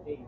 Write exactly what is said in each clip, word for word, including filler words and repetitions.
Okay.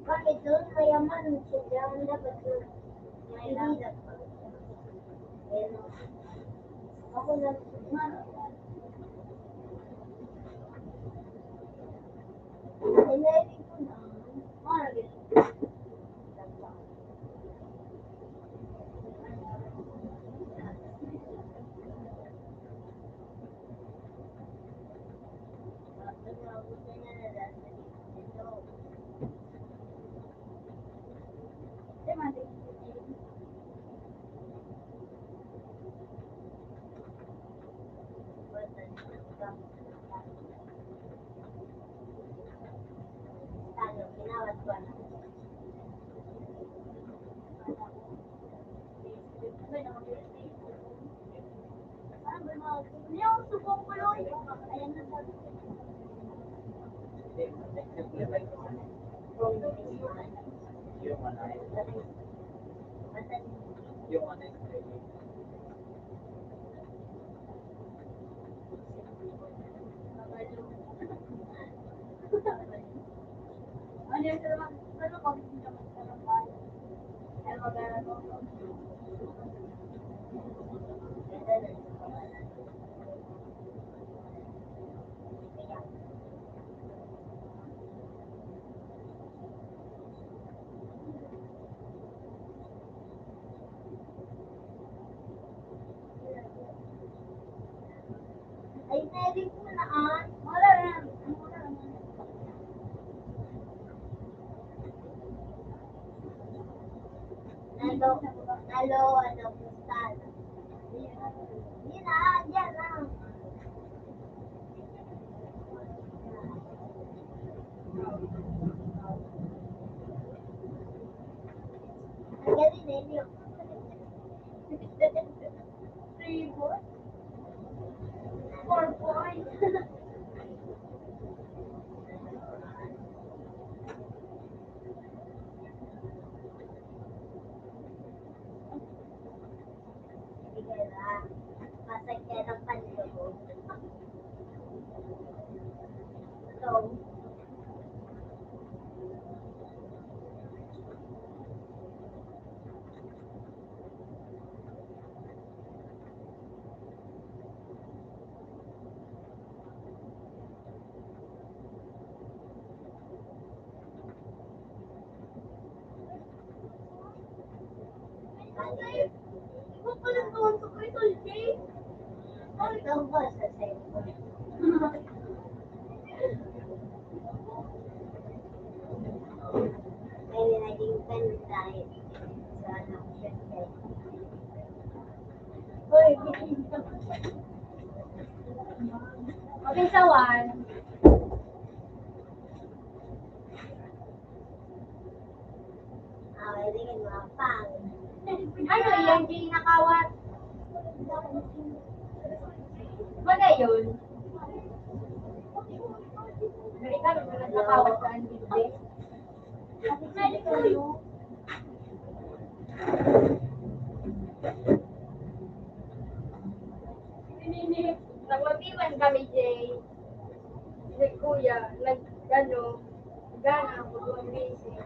Bakit doon mayaman? Sila ang dapat doon. Mahirap. Pero, ako lang, Nalo, nalo, ano, postal. Yun na, yan na. Ang galing na yun. Three, four? Four points. Sige lang. Pasagyan ng panloob. So, May naging panitay sa anak siya. Hoy, mabinsawan. Ah, hindi ka mapang. Ano yan, ginakawat? Magayon. Dali ka, nagkakawat ka, ang bibig. Nagwapi man kami, Jay. Si Kuya, nag-, ano, gana ako gumising.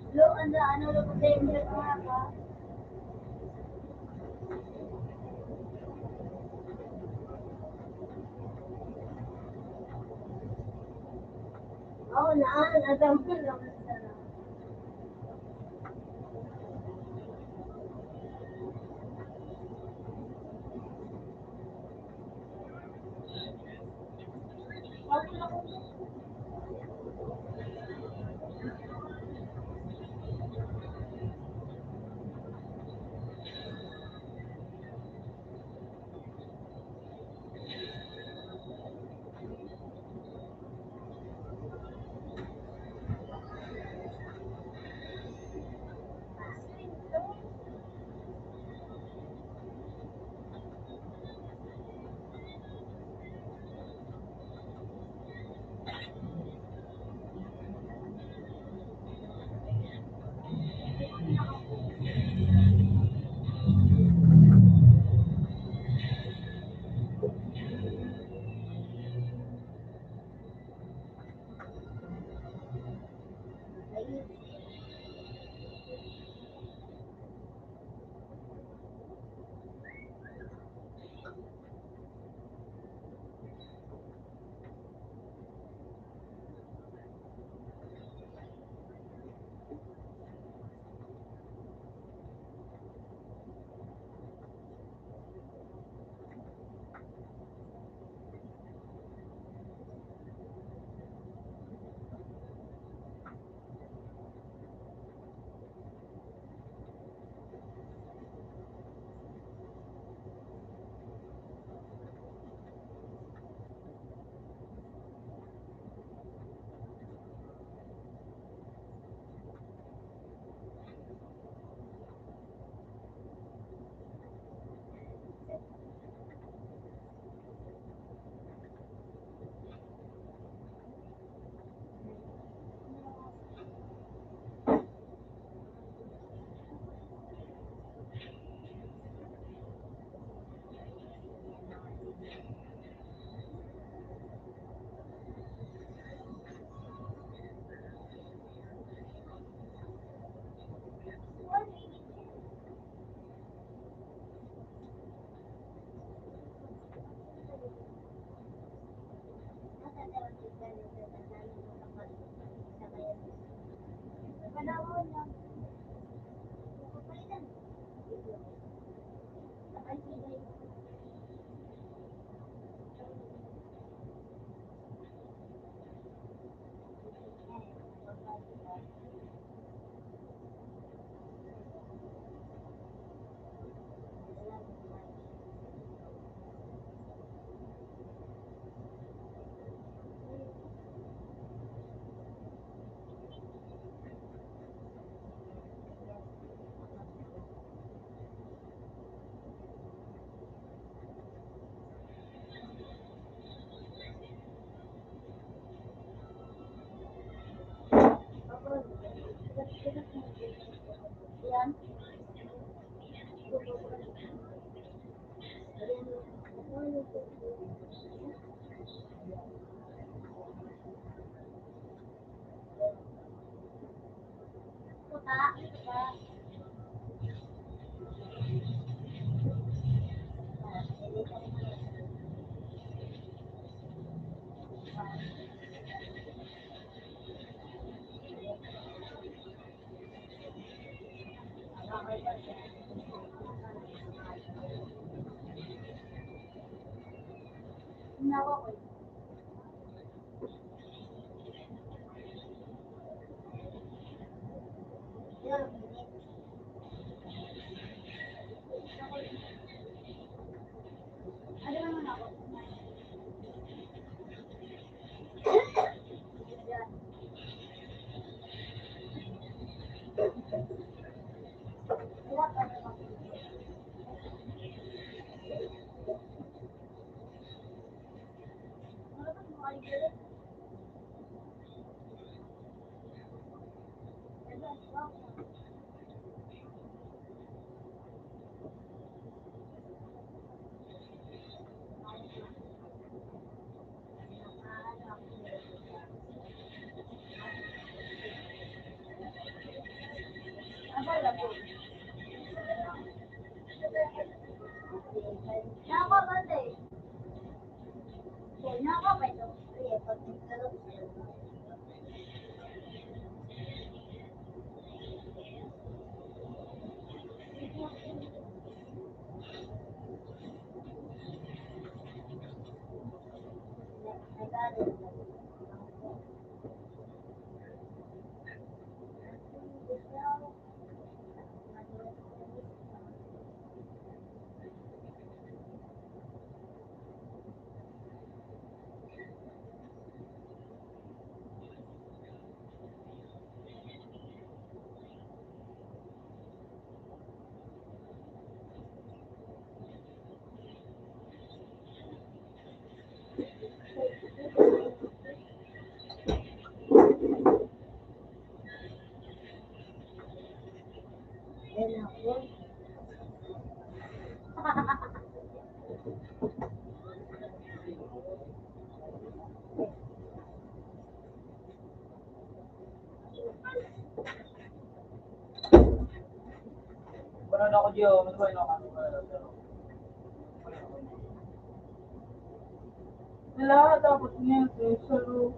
Lo, ano, ano, lo, danger na ka? Oo, naan, adam ko lang. Wala, tapos niya, salo.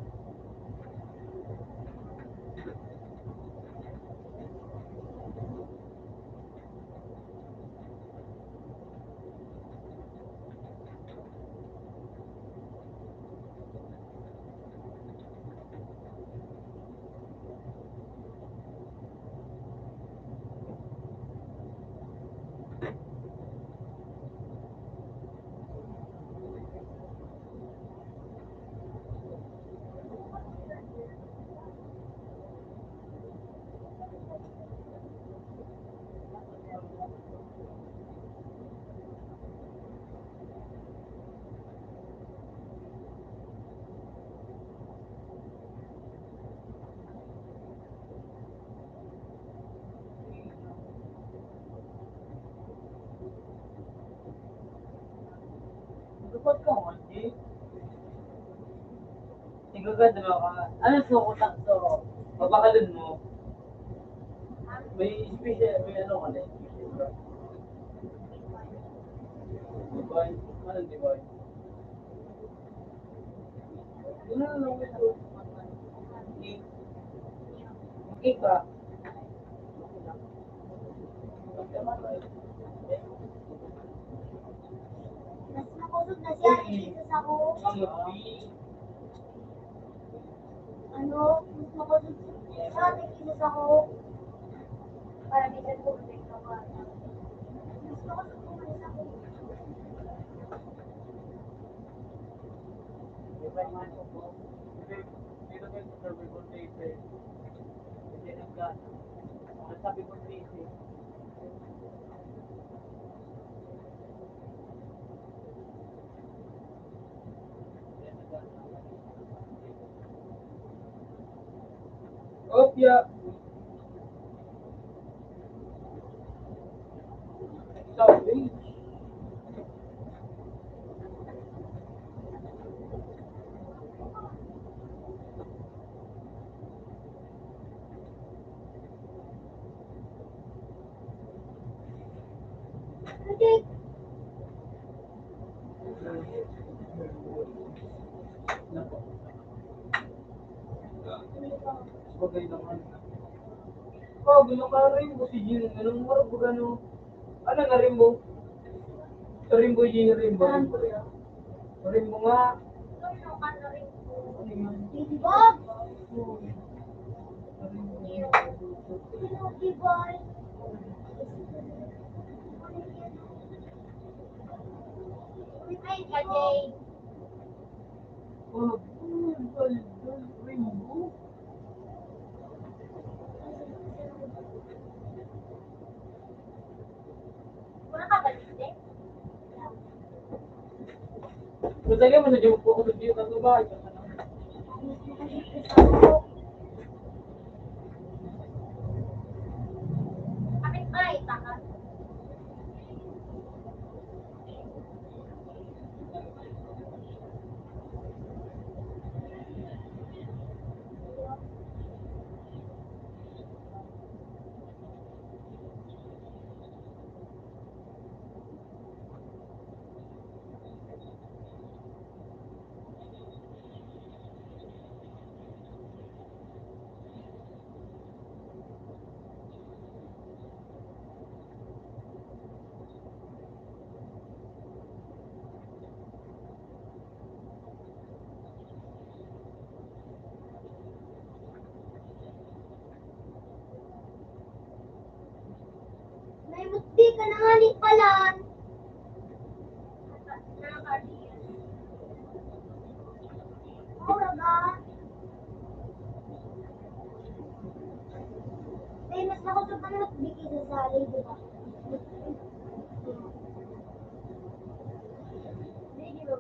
Lupot ka, Monji. Igagad mo ka. Ano, so, ko sa, so, babakalon mo. May special, may ano ka na, special. Divine? Anong divine? Ano lang ito? Makita. Mas makusog na siya kaysa sa ako. Ano? Mas makusog siya kaysa sa ako. Para may tagpo na yung kawa. Mas makusog ko man sa ako. Opya. Bagay naman. Oh, ginakarin ko si Jin. Anong marag ano? Ano na rin mo? Rimbo, Jin, rimbo, rimbo. Rimbo nga. Bob! Pinocchio boy! Ay, Jay. Oh, rimbo. Wala ka ba, Linde? Madali mo na di po ako nag-view ng babae. Kapit bahay, baka. May mutbi ka na nga ni palan. Mura ba? May mas makusog ang mutbi kaysa sa alay, di ba? Hindi, di ba?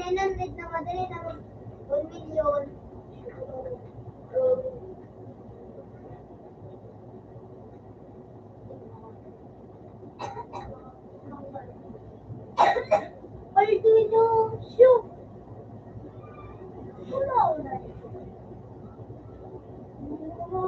Nine hundred na madali na mag one million. Ay, di nyo, shoot! Wala, wala. Ano?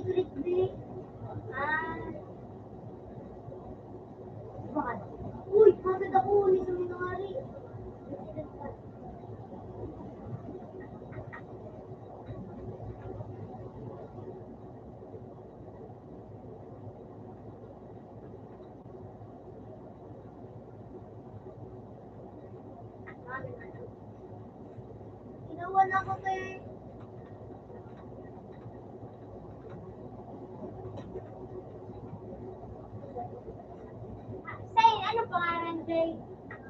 Secret, be. Ah. Uy, maganda ko, ni sa mga hari. Ginawa na ko, te. Say, ano pangaran, Jay?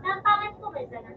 Napangan ko ba sana?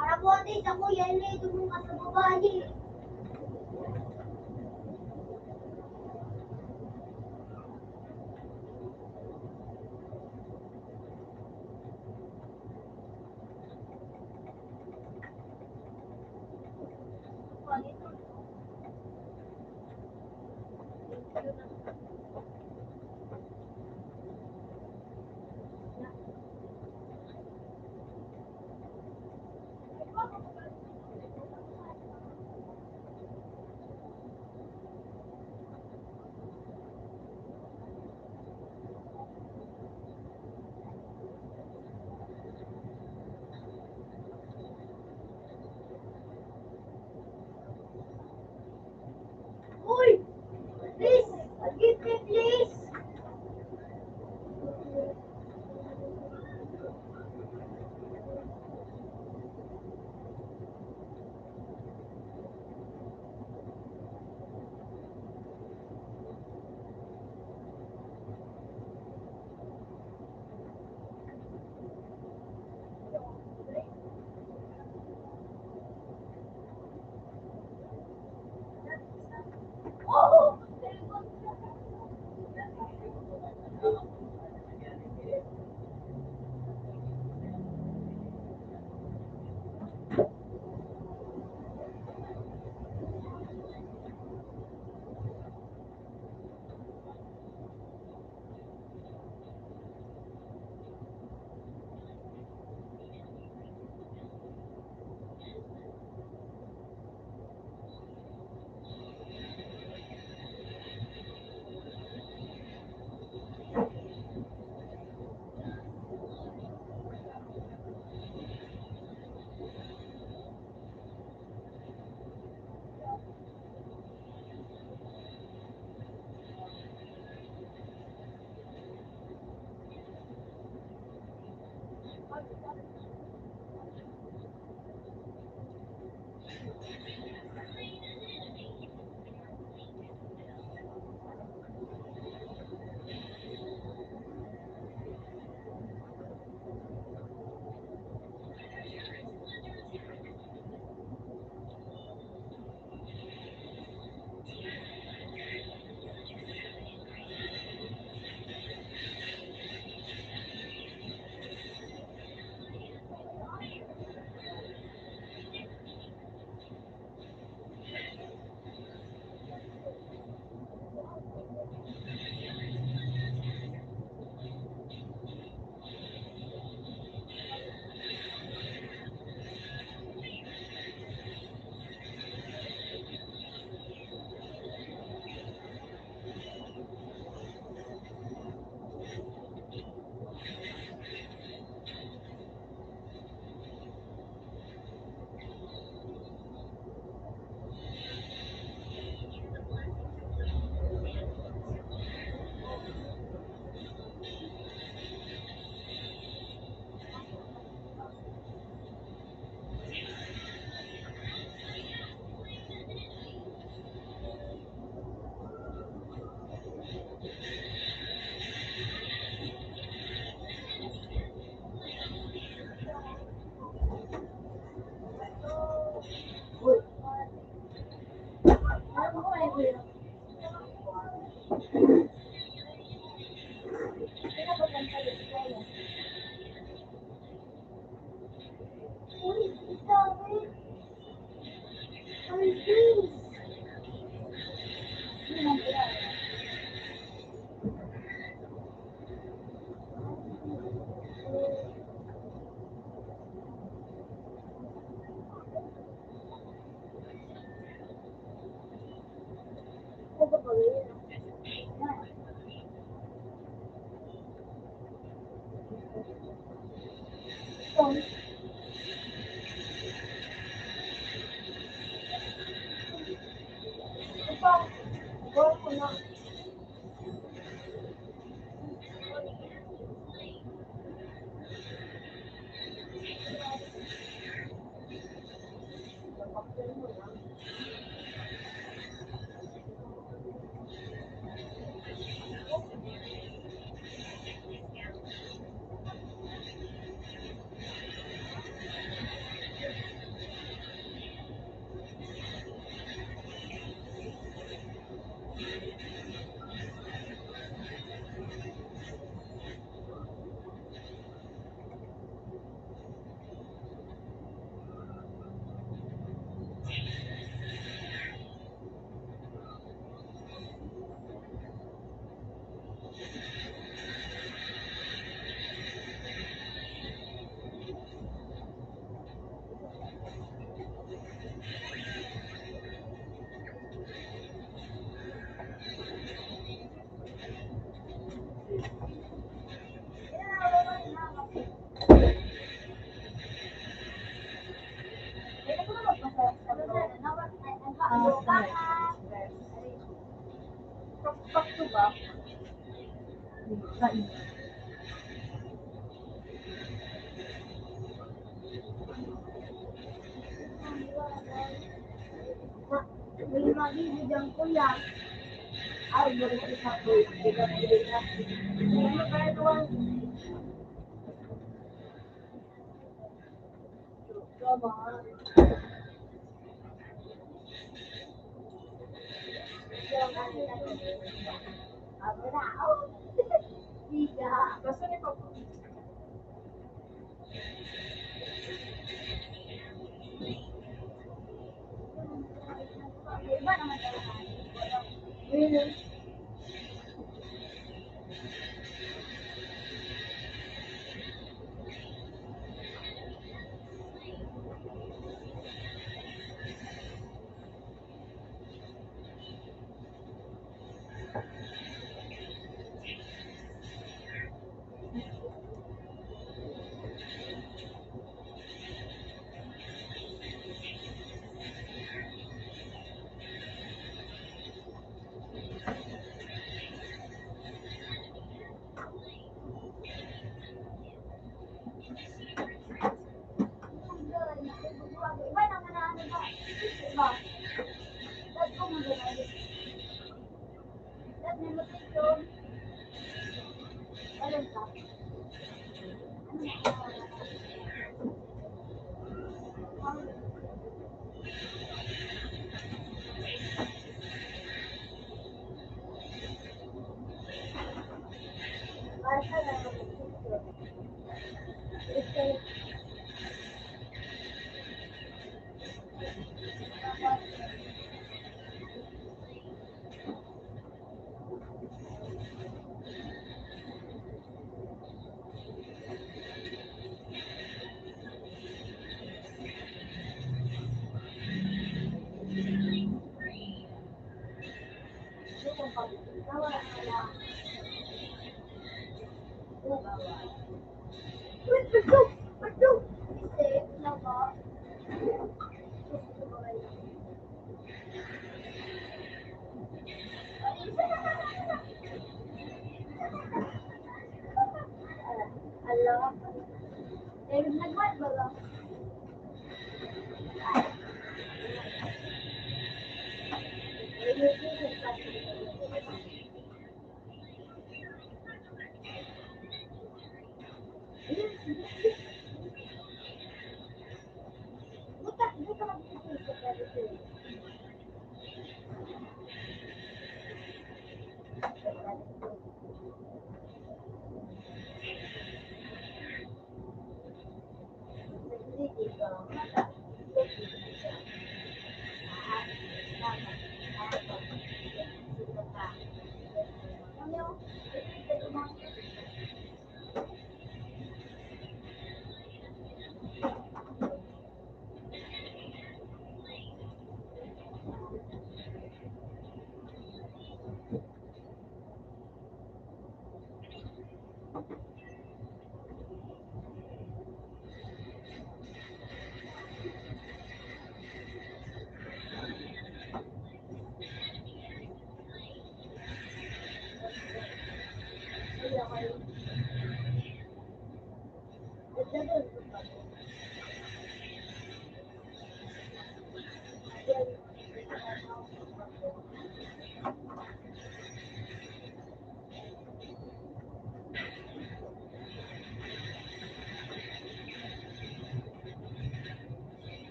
Para po, ate, sa kuya, ini, tumungkas sa babae.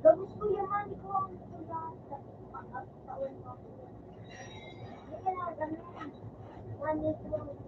Gabos ko yaman, ikaw ang taon mo. Hindi ka na ganun. One year ko.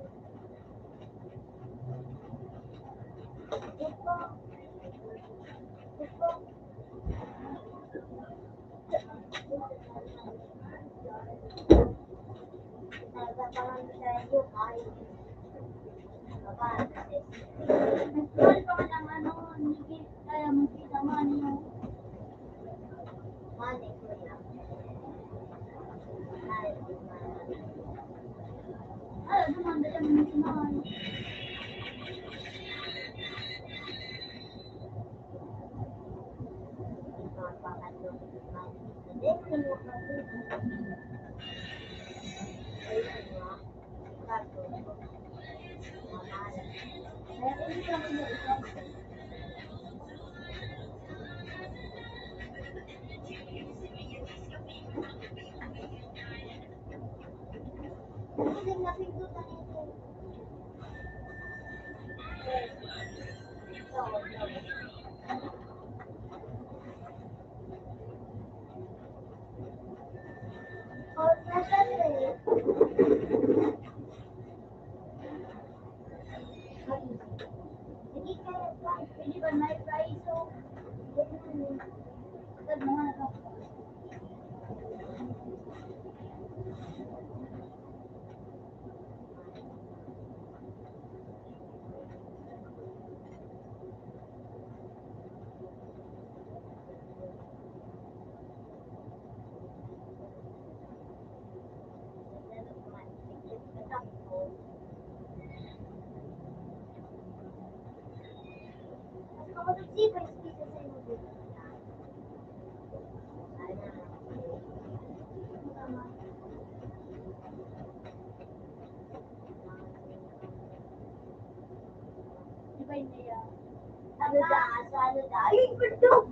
Ano da, sa ano da? Ay, pardon!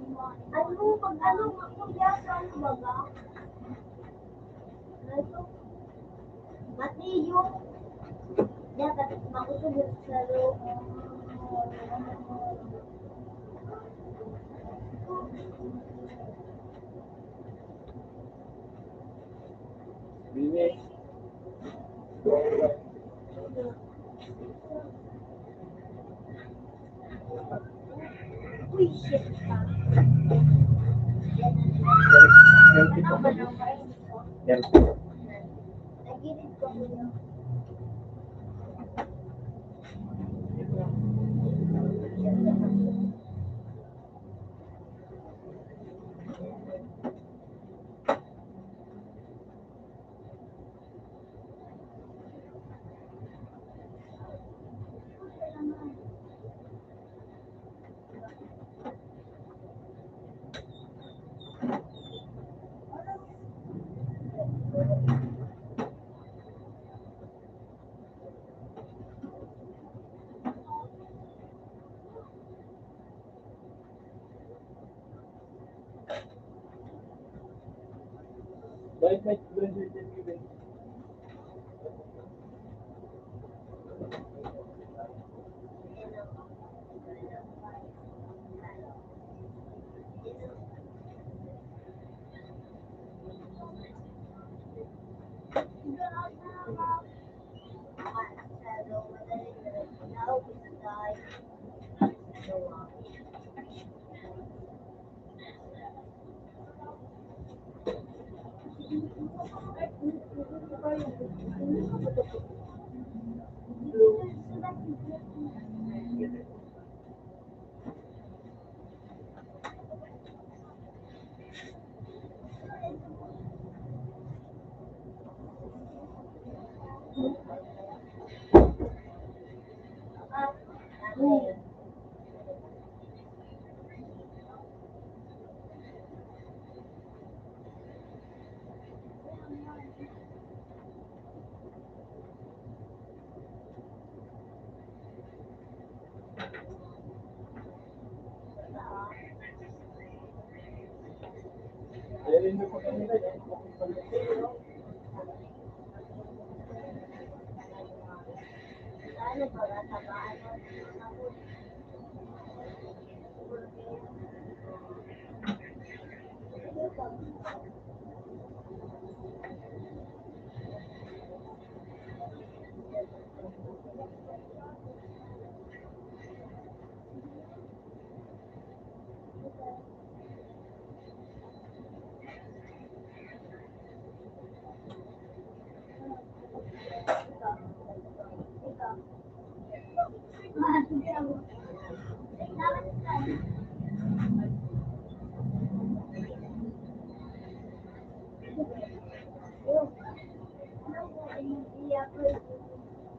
Ano, pag ano, makuya sa ano baga? Ano to? Mateo. Dapat makusog sa loob. Bini. Uy, shit ka. Yan.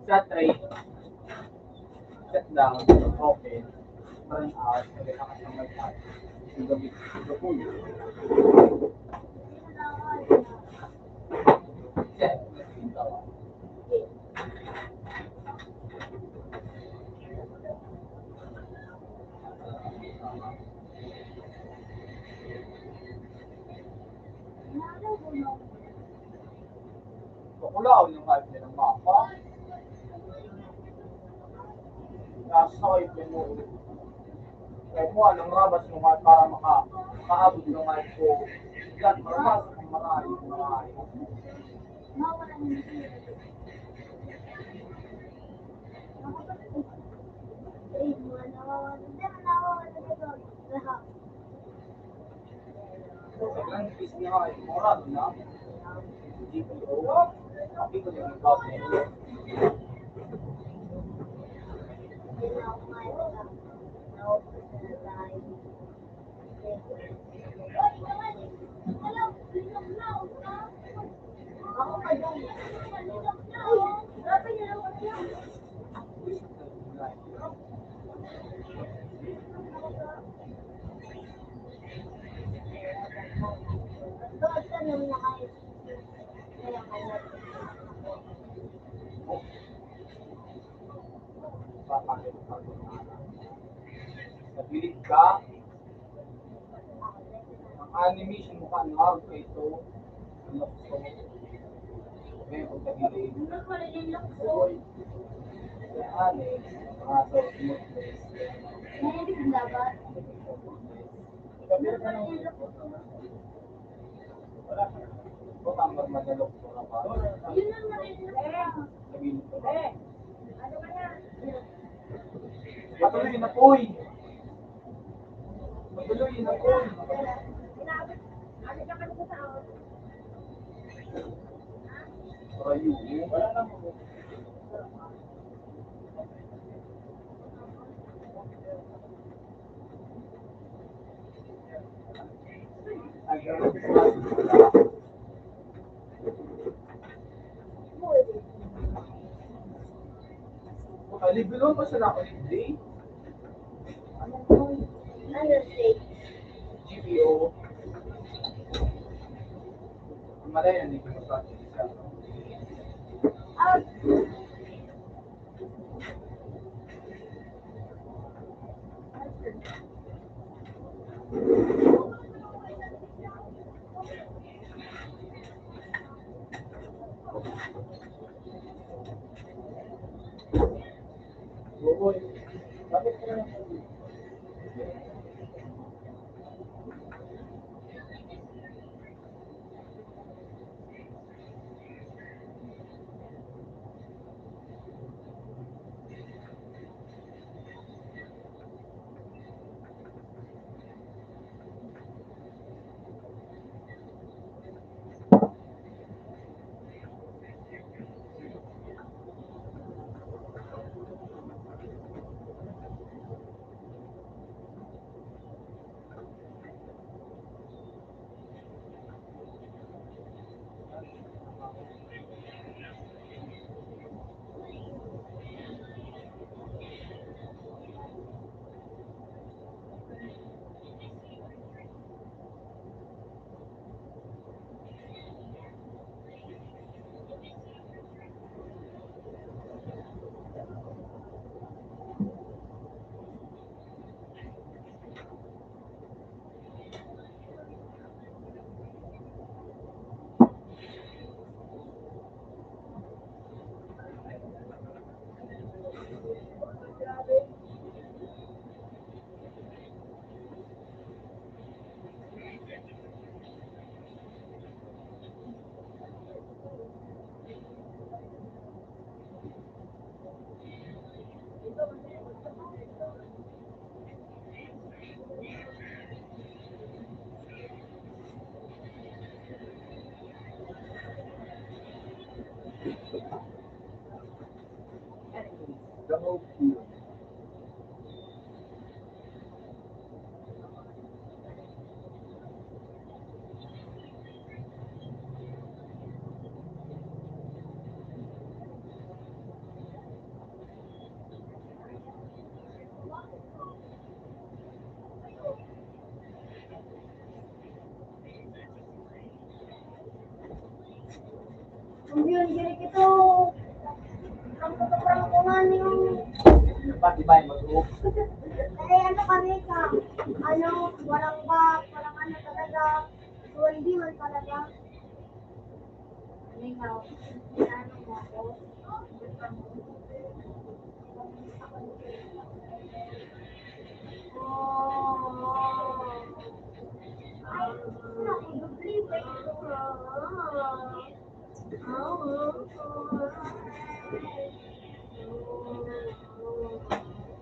Sa tray. Set down. Open. Turn out. Pagkatapos ng may tag. Ang gabi. Ang gabi. Set. Bakulaw yung kahit nilang mapa. Nasa ito mo. Kaya mo, anong rabas mo kahit para maka-, makaabot ng kahit ko. Yan, marabas, marayo, marayo. Sa pilit ka, ang animation mo kan Naruto ito, ang lukso. Ngayon, kung tagilid. Oy. Kaya ani, mga to, smoothness. Kaya hindi dapat. Wala. Ito, ang magmadalok ko na pa. Sabihin ko. Patuloy na, uy! Patuloy na, uy! Rayo. Ay, libre naman pa sila ako, libre. Ano po? Ano, six? G P O. Ang malay na, hindi ko sa atin siya. Ah. Ang yun, diri kito. Prangko to, prangko nga niyo. Pati ba yung mag-uok? Eh, ano kami ka? Ano, walang ba, walang ano talaga. Suweldi man talaga. Ano nga, ano mo ako?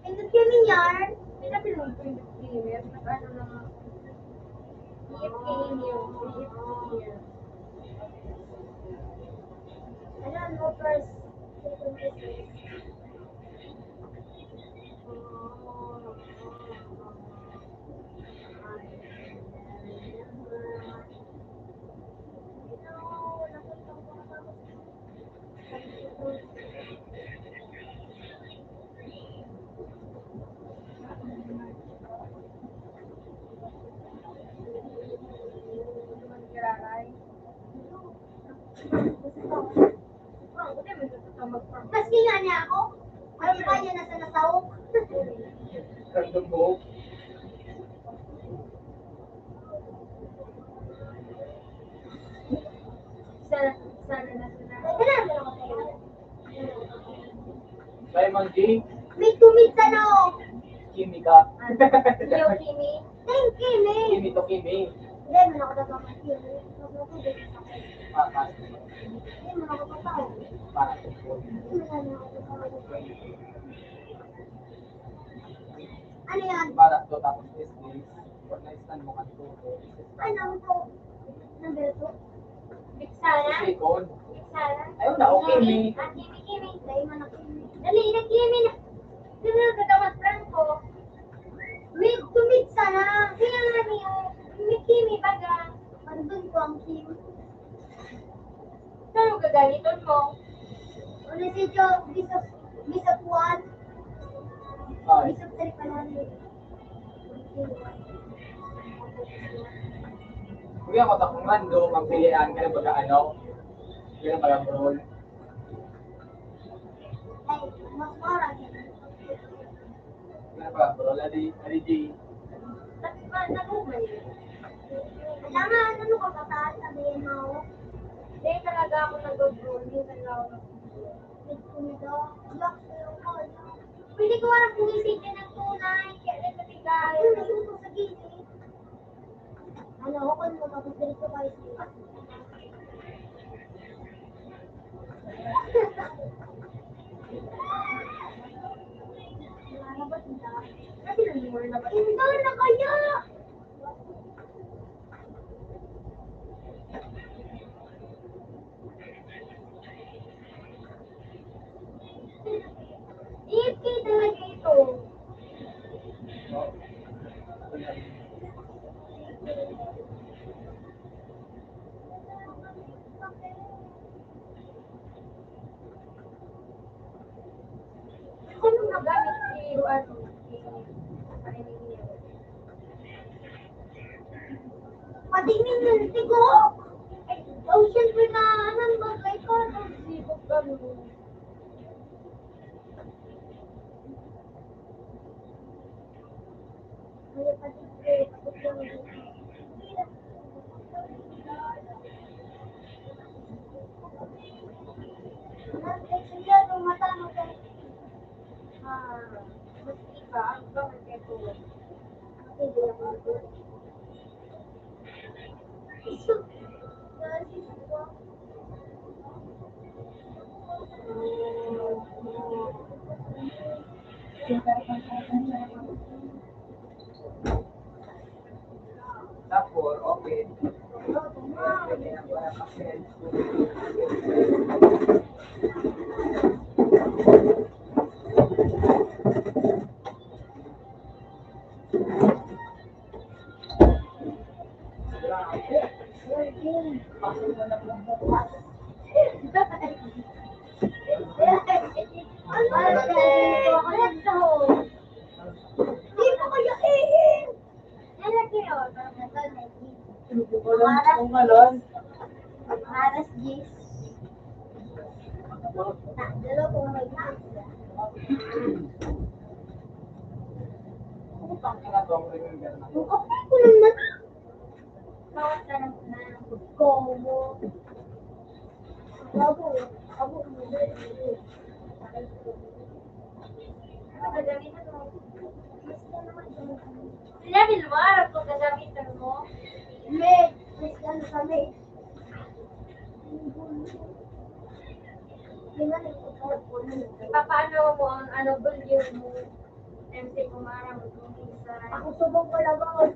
Pindot kami yan. Pindot kami yan. Ano lang ako. P F K yun. P F K yun. Ano, no first. Maski nga niya ako, ay pa niya nasa nasawok. Random mo. Sana, sana na sila. Kaya man, G. May tumig ka na, oh. Kimi ka. Ah, iyo, Kimi. Thank Kimi. Kimi to Kimi. Hindi, man ako dapat mag-Kimi. Magluto din sa akin. Ah, ah. Hindi, man ako dapat. Ah. Hindi, man ako dapat. Ano yan? Para to, tapos is this. Pag na-stand mo ka dito, this is Ano to? Number two? Biksara? Second. Biksara? Ayun na, okay, Kimi. Ah, Kimi, Kimi. Dali, na, Kimi na. Dali, gagawat Franco. Wait, tumig sana. Kaya nga niyo. Kimi, Kimi, baga. Andun ko ang Kimi. Ano gagamiton mo? Ano si Jo? Bisok, bisok one? Ay. Bisok three pala ni. Kuya, matakong random ang pilihan. Kaya baga ano? Kaya baga brawl. Ay, mas mura. Ano pa, bro? Ladi, Ladi G. Ba't ba nabuhay? Kailangan, ano ka, mataas na B M O? Hindi talaga ako nag-grooming, talaga ako nag-grooming. Pwede ko alam kung isipin ng tunay, kaya rin matigay. Ano yung sa gilid? Ano, ako kung magkakasal ko kayo sa iba. Hindi na kaya! Ipit talaga ito. Ano magamit si, ano, si, Pati minsan, tigo. Ay, daw, siyempre, maanan, bagay ka. Ang sipag ka, no? Kaya pati, eh, pati yung, ah, mas iba, ang iba, mas ito. Tapos, okay. Aras, aras diyes. Dalawa po may Ang kapal ko naman. Bawat ka ng, ng komo. Abo, abo, abo. Ano gagamitan mo? Level mo, harap mo gagamitan mo. May, may ano kami. Ipapaano mo ang ano, volume mo? M C Kumara, mag-umpisa. Ako subong ko lang ako.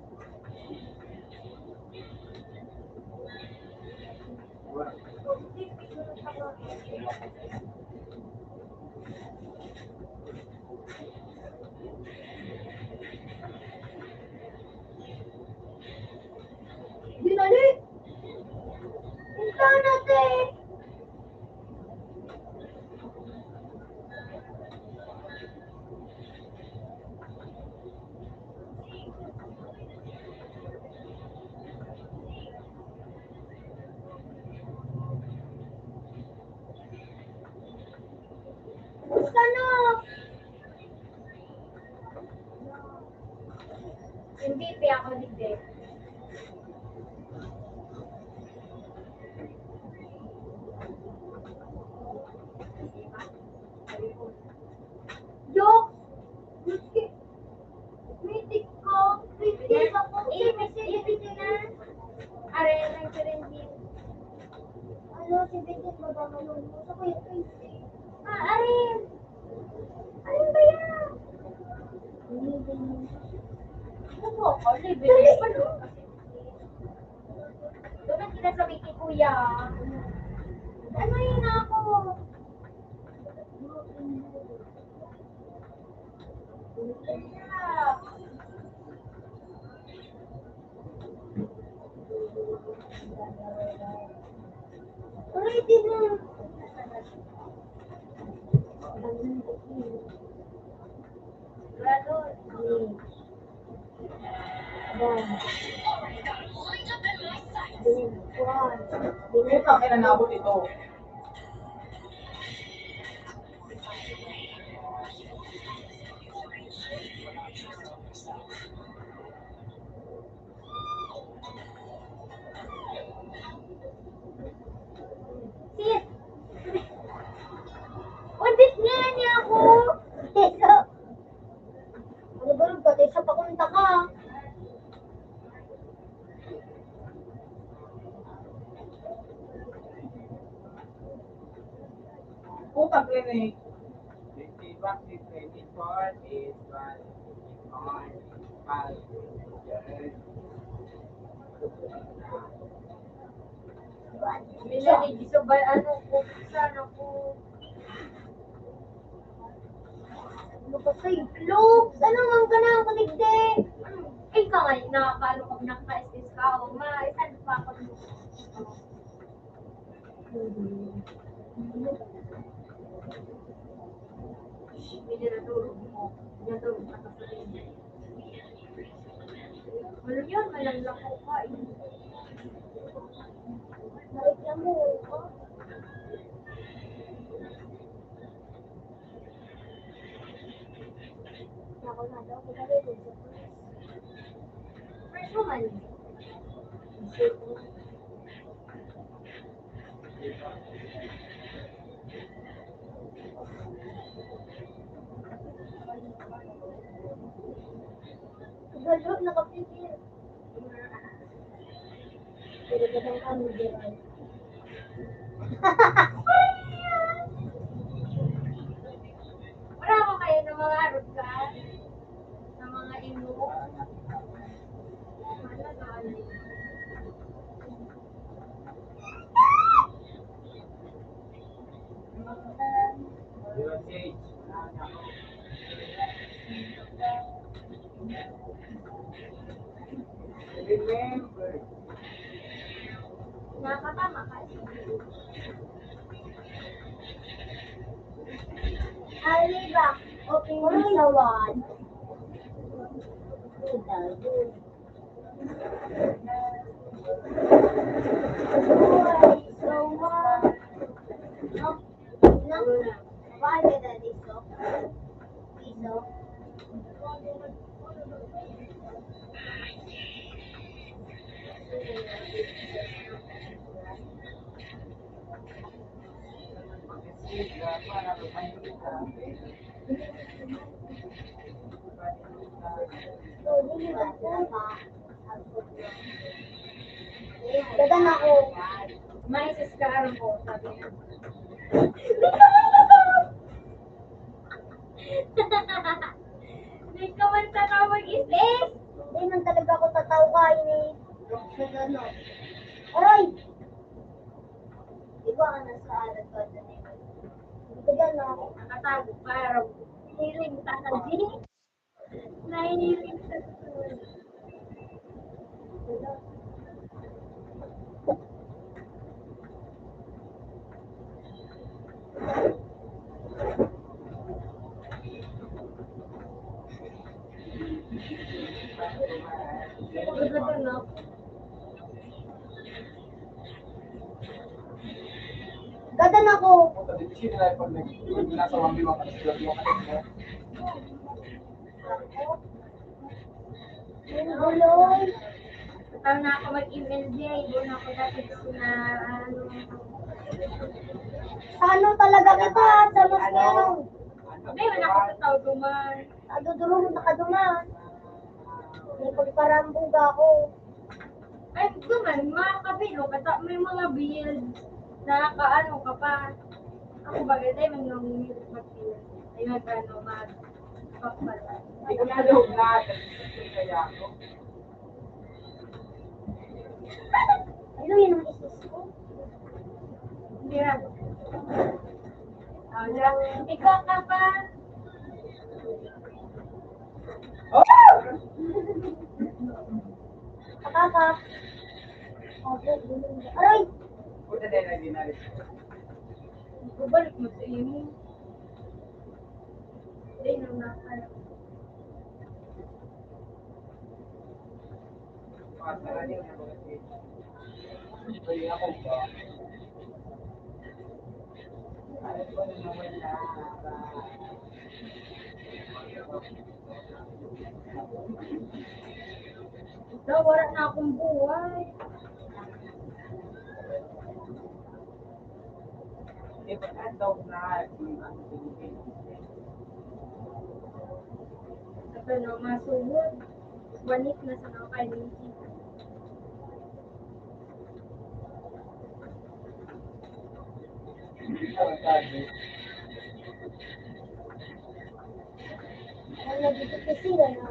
Dinali! Ikaw na, te! Gusto na! M V P ako, digdi. Joke! Critic ko, critic ako, ipis, ipis na. Are, ang seventeen. Ano, seventeen ba ba ngayon? Gusto ko yung twenty. Ah, are. Ano ba yan? Ano ba ako? Libre. Dali. Doon ang sinasabi kay Kuya. Ano yun ako? Ready na. Graduate. Yan. Yan. Yan. Ito, kaya nabot ito. Sis! Undit nga niya ako! Ano ba, nagkatay sa pakunta ka? Puta, Rene. Fifty bucks is twenty-four is one fifty-four, five hundred. Minsan, hindi sa ba-, ano ko, sana ko. Ano ba kayo? Looks! Ano man ka na ang kaligdi? Ay, ka nga, nakakaano ka, nakaka-S S ka, o ma, isan pa ako. Hindi na natulog mo. Natulog ka sa. Ano yan? Malamlak ko pa, eh. Mareklamo ko. Ako na daw, kita rin, eh. First woman. Galo, nakapipil. Pero ganun kami, di ba? Wala ko kayo ng mga aruga, ng mga imo. Remember. Nakatama ka. Arriba, open mo sa one. Dadan ako. May sis ka, aram ko, sabi niya. Hindi ka man tatawa mag-isis. Hindi man talaga ako tatawa, eh. Aray! Di ba, ano, sa alat ko, ito na yun? Ito yan, no? Nakatago, parang feeling talaga. Nahihiling sa school. Gadan ako. Buloy. Tataw na ako mag-M L J. Doon ako dati na, ano. Sa ano talaga kita? Sa mas ano? Hindi, wala ako sa tao duman. Nadudurog na ka duman. May pagparambuga ako. Ay, duman, mga kabilo, kata may mga build na kaano ka pa. Ako ba, kaya tayo may nangungulit mag-build. Ay, mag-ano, mag-, pagpala. Hindi ko na daw na, kaya ako. Ano yun ang isis ko? Hindi na. Ah, wala. Ikaw ka pa. Kakaka. Aray! Puta, dahil na dinalit. Bubalik mo sa imo. Hindi na nga. Daw, wala na akong buhay. Ito na, masugod. Wanit na sa mga kaibigan. Ang nagtitipis sila na.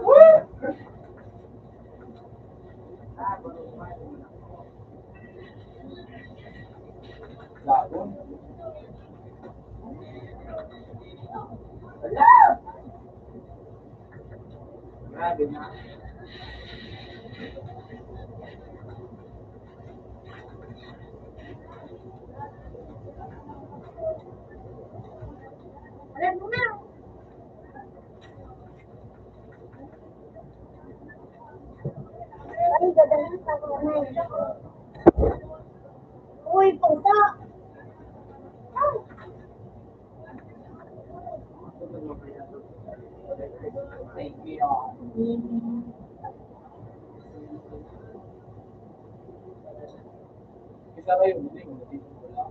Grabe na. Alam mo na. Ay, gagawin sa mga. Uy, puta! Isa kayo, hindi mo, hindi mo wala.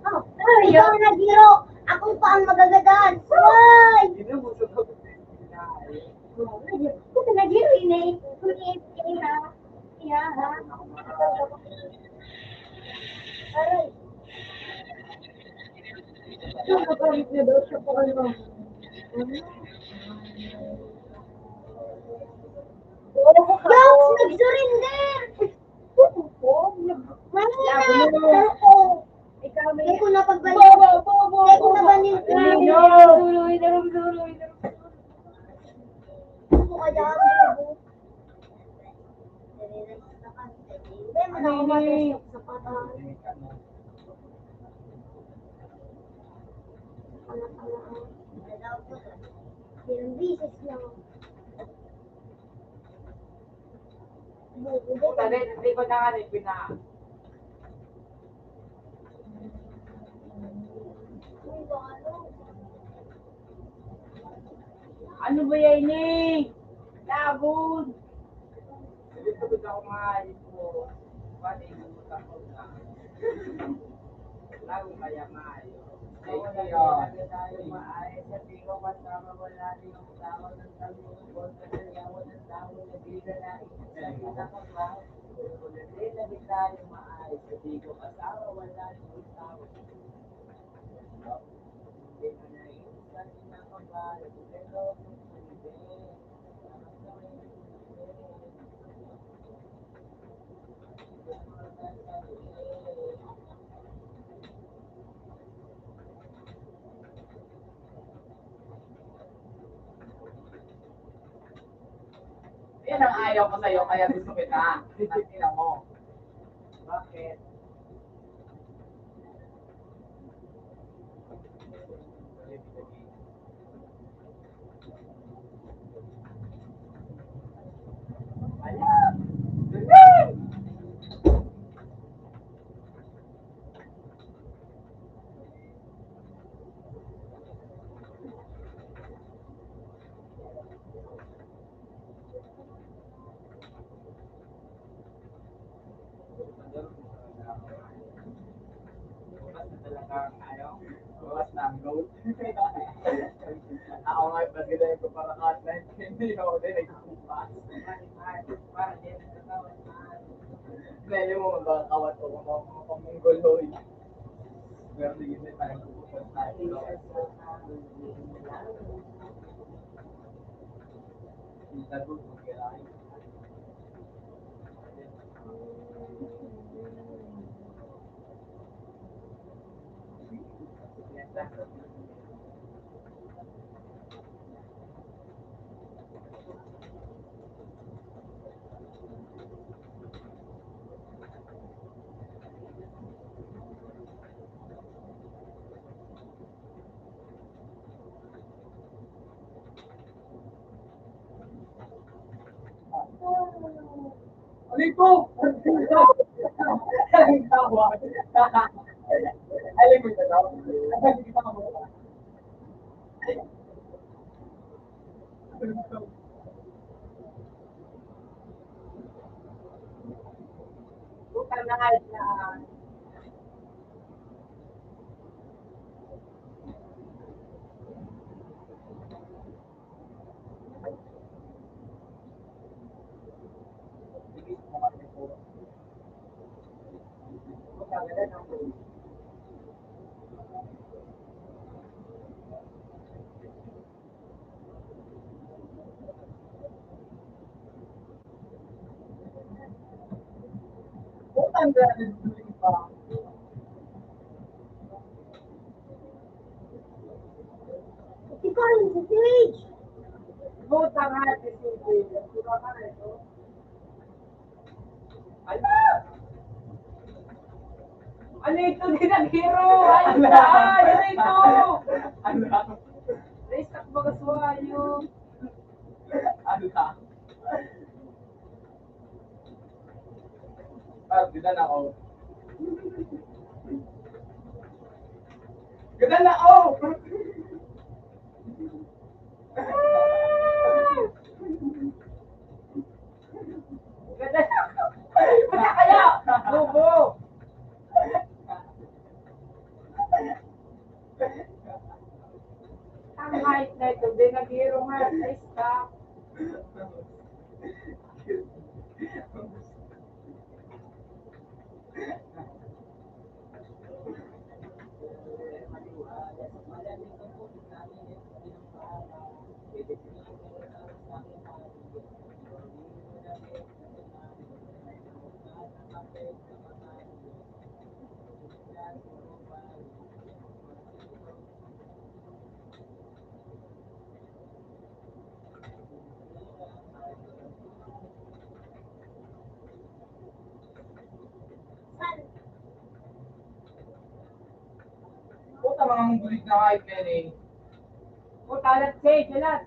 Oh, ay, ikaw na, Giro. Ako pa ang magagadan. Why? Ito na, Giro, ini-, ini-, ini-, ha? Iya, ha? Aray. Ito, nabalik na daw siya po, ano? Yaks, nag-surrender! Mahina! Ikaw, may Hindi ko na pagbalik. Hindi ko na ba nin- Duloy, duloy, duloy, duloy. Ako matusok sa pata. Ilang bisis lang. Puta, di, di ko na nga rin pina- Ano ba yan, eh? Lagon! Dito ko daw nga, ito. Pati yung takot na. Lagon kaya maayo. Thank you. Tayo maayos sa tingin ko, basta mawala din ang tao ng tao. Huwag ka na yawan ng tao na di na nais. Sa pinakabahal, kung hindi na di tayo maayos sa tingin ko, basta mawala din ang tao. Yan ang ayaw ko sa'yo, kaya gusto kita. Ang ina mo. Bakit? Bukas na talaga ang ano, bukas na ang goal. Ako nga, pag ginaya ko para ka, hindi ako din nagkukupas. Dahil mo, magkakawat ko kung mga, mga pamunggol, hoy. Pero hindi tayo nagkukupas tayo. Hindi tayo magkakain. Ano ito? Ang tawa. Alam mo ito, no? Bukan na nga na. Putang ina, nagduling pa. Ikaw yung si Sage. Putang ina, si Sage. Ano? Ano ito? Di naghiro! Ano ba? Ano ito? Ano? Race track baga suwayo. Ano? Ah, ganda na, oh. Ganda na, oh! Ganda na! Ganda kaya! Bobo! Ang height na ito, di naghiro nga. Ay, stop. Sa mga munggulit na hype, men, eh. O, talat, say, talat.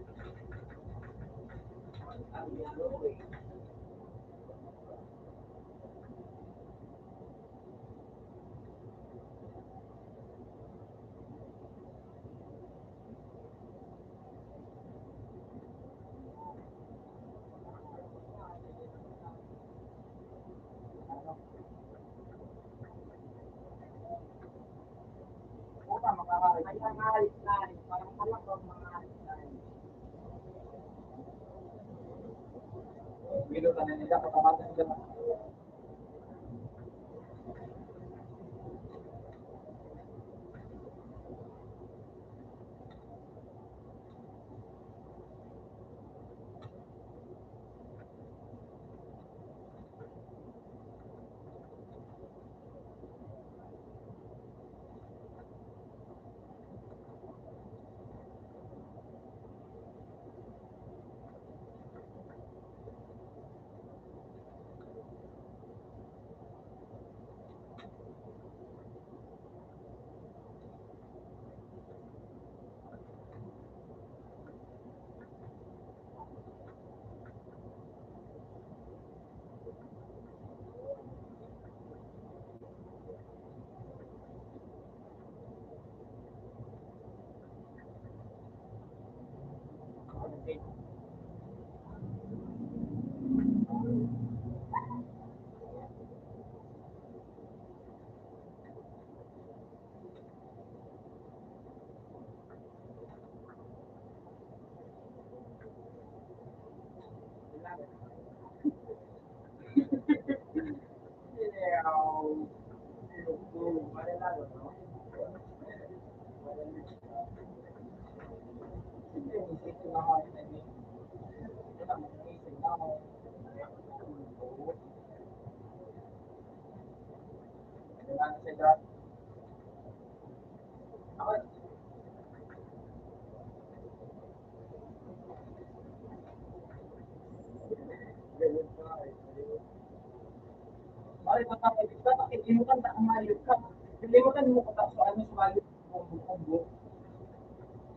Pare, baka may, baka kaibigan ka, ang ayos ka. Kaibigan mo kung ano sa mga kumbo-kumbo.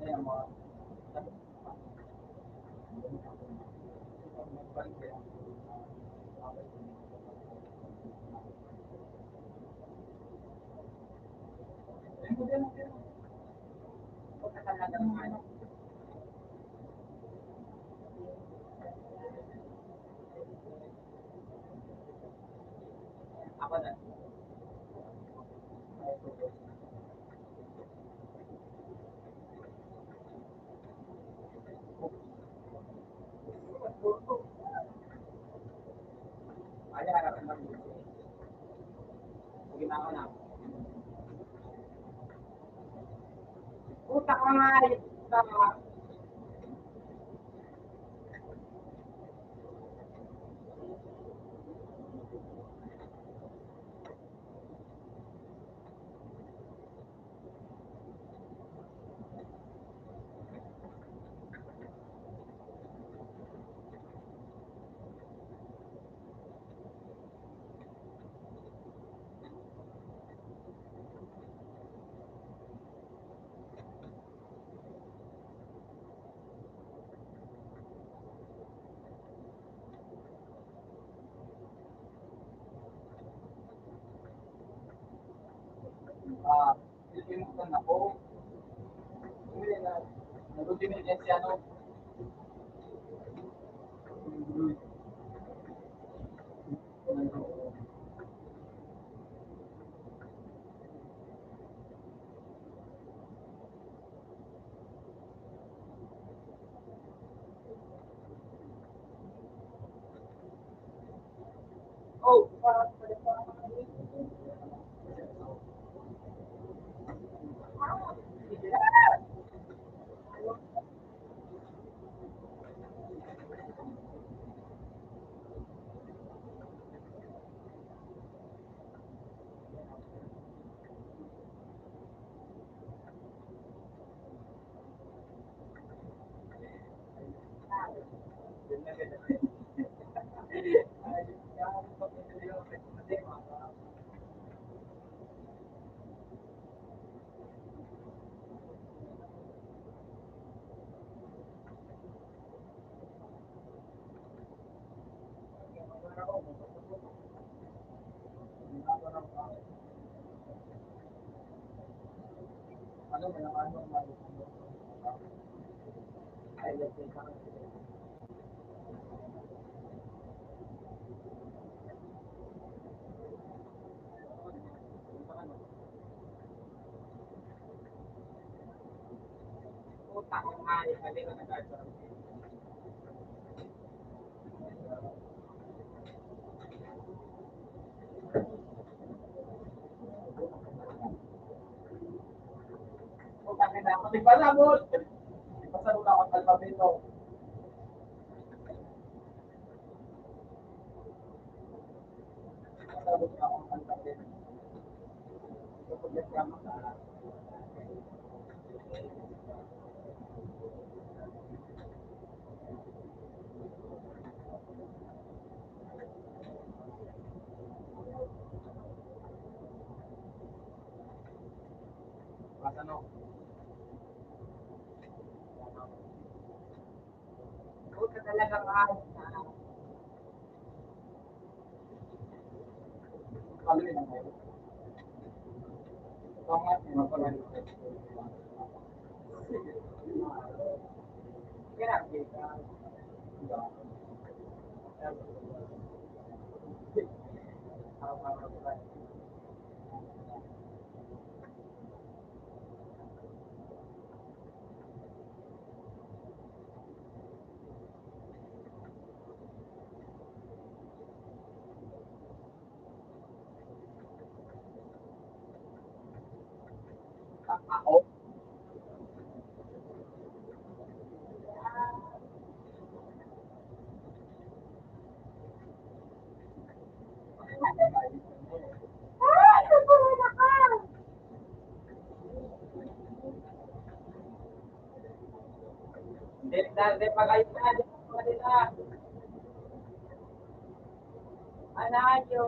Ayan, mga Puta ka nga, ayos ka. Ah, Nagkakalimutan ako. Hindi na, nagkakalimutan niya si ano. Puta talaga, mahal na. Delikado, pag-ayos na, delikado na. Anayo.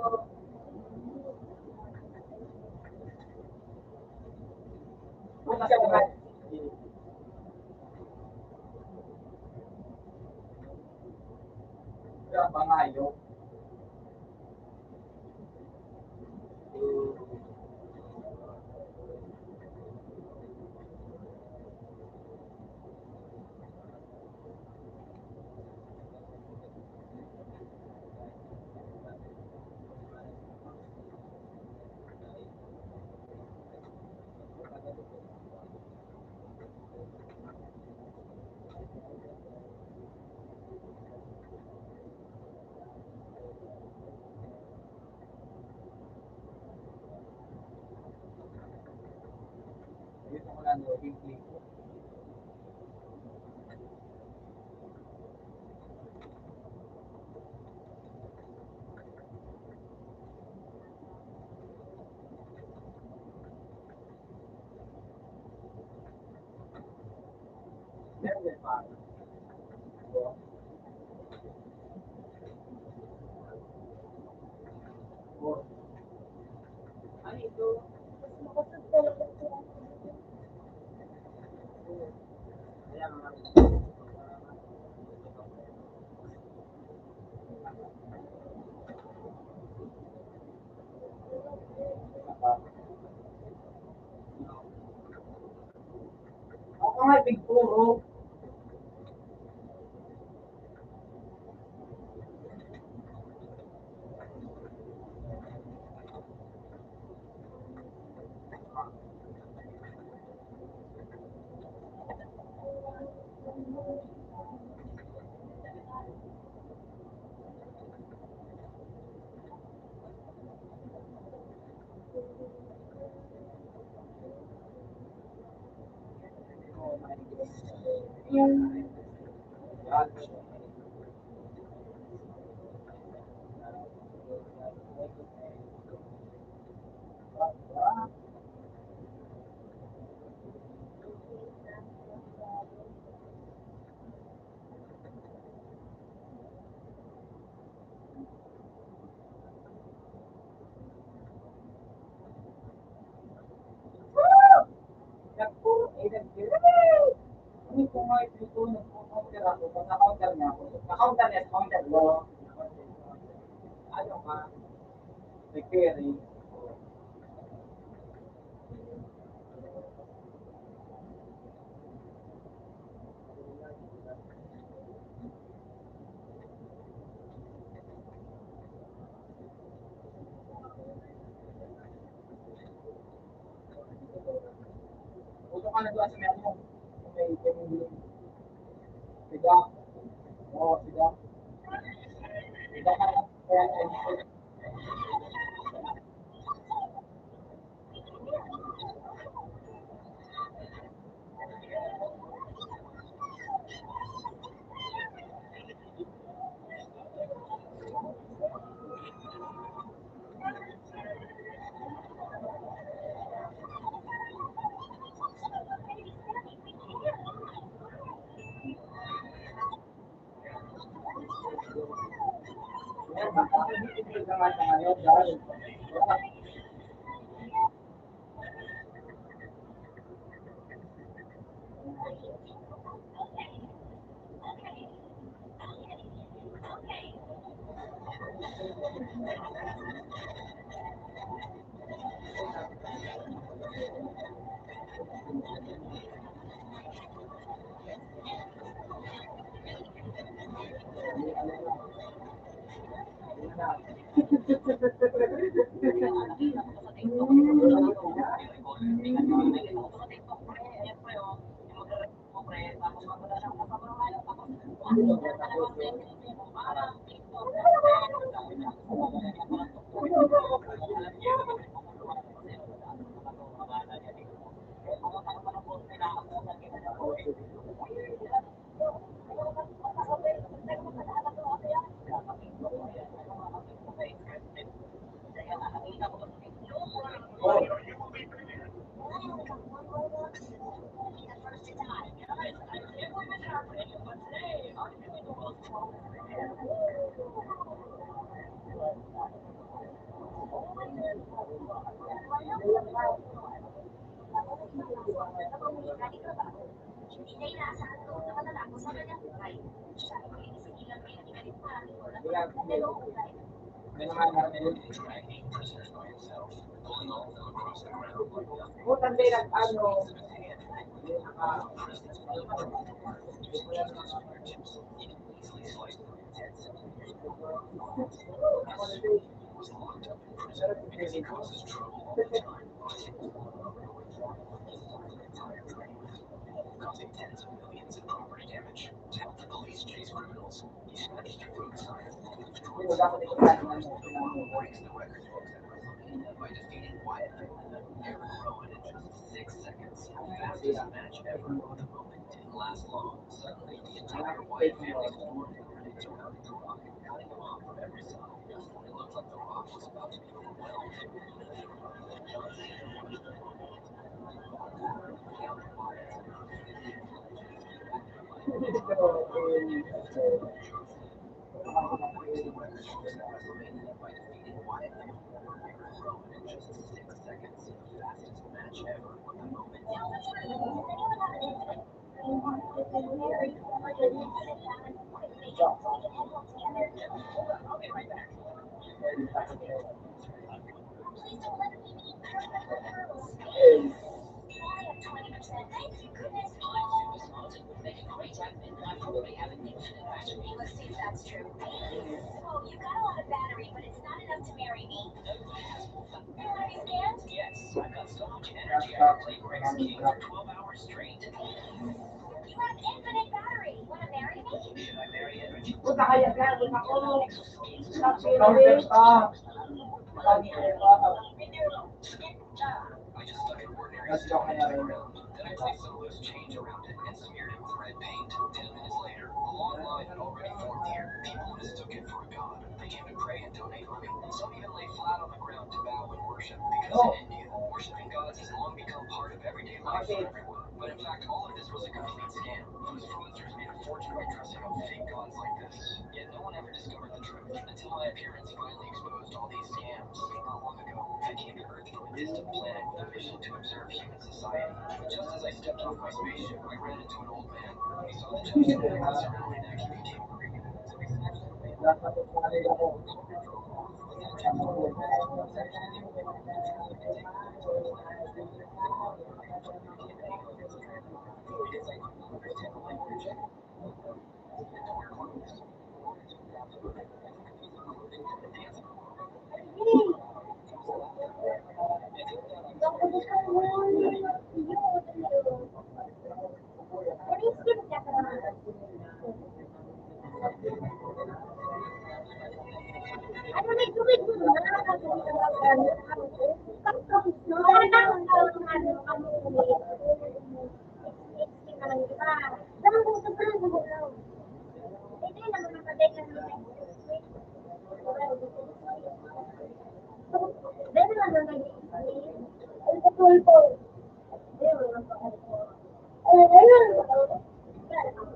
Pangayo. Ako nga, pigpuro. Nagpuro, eh, nag-, ano ko nga ito, nagpo-counter ako, nagko-counter niya, counter ko. Ano ka? Repairing. Ano doon sa may ano? Sa may, sa may, siga. Oo, siga. Siga ka.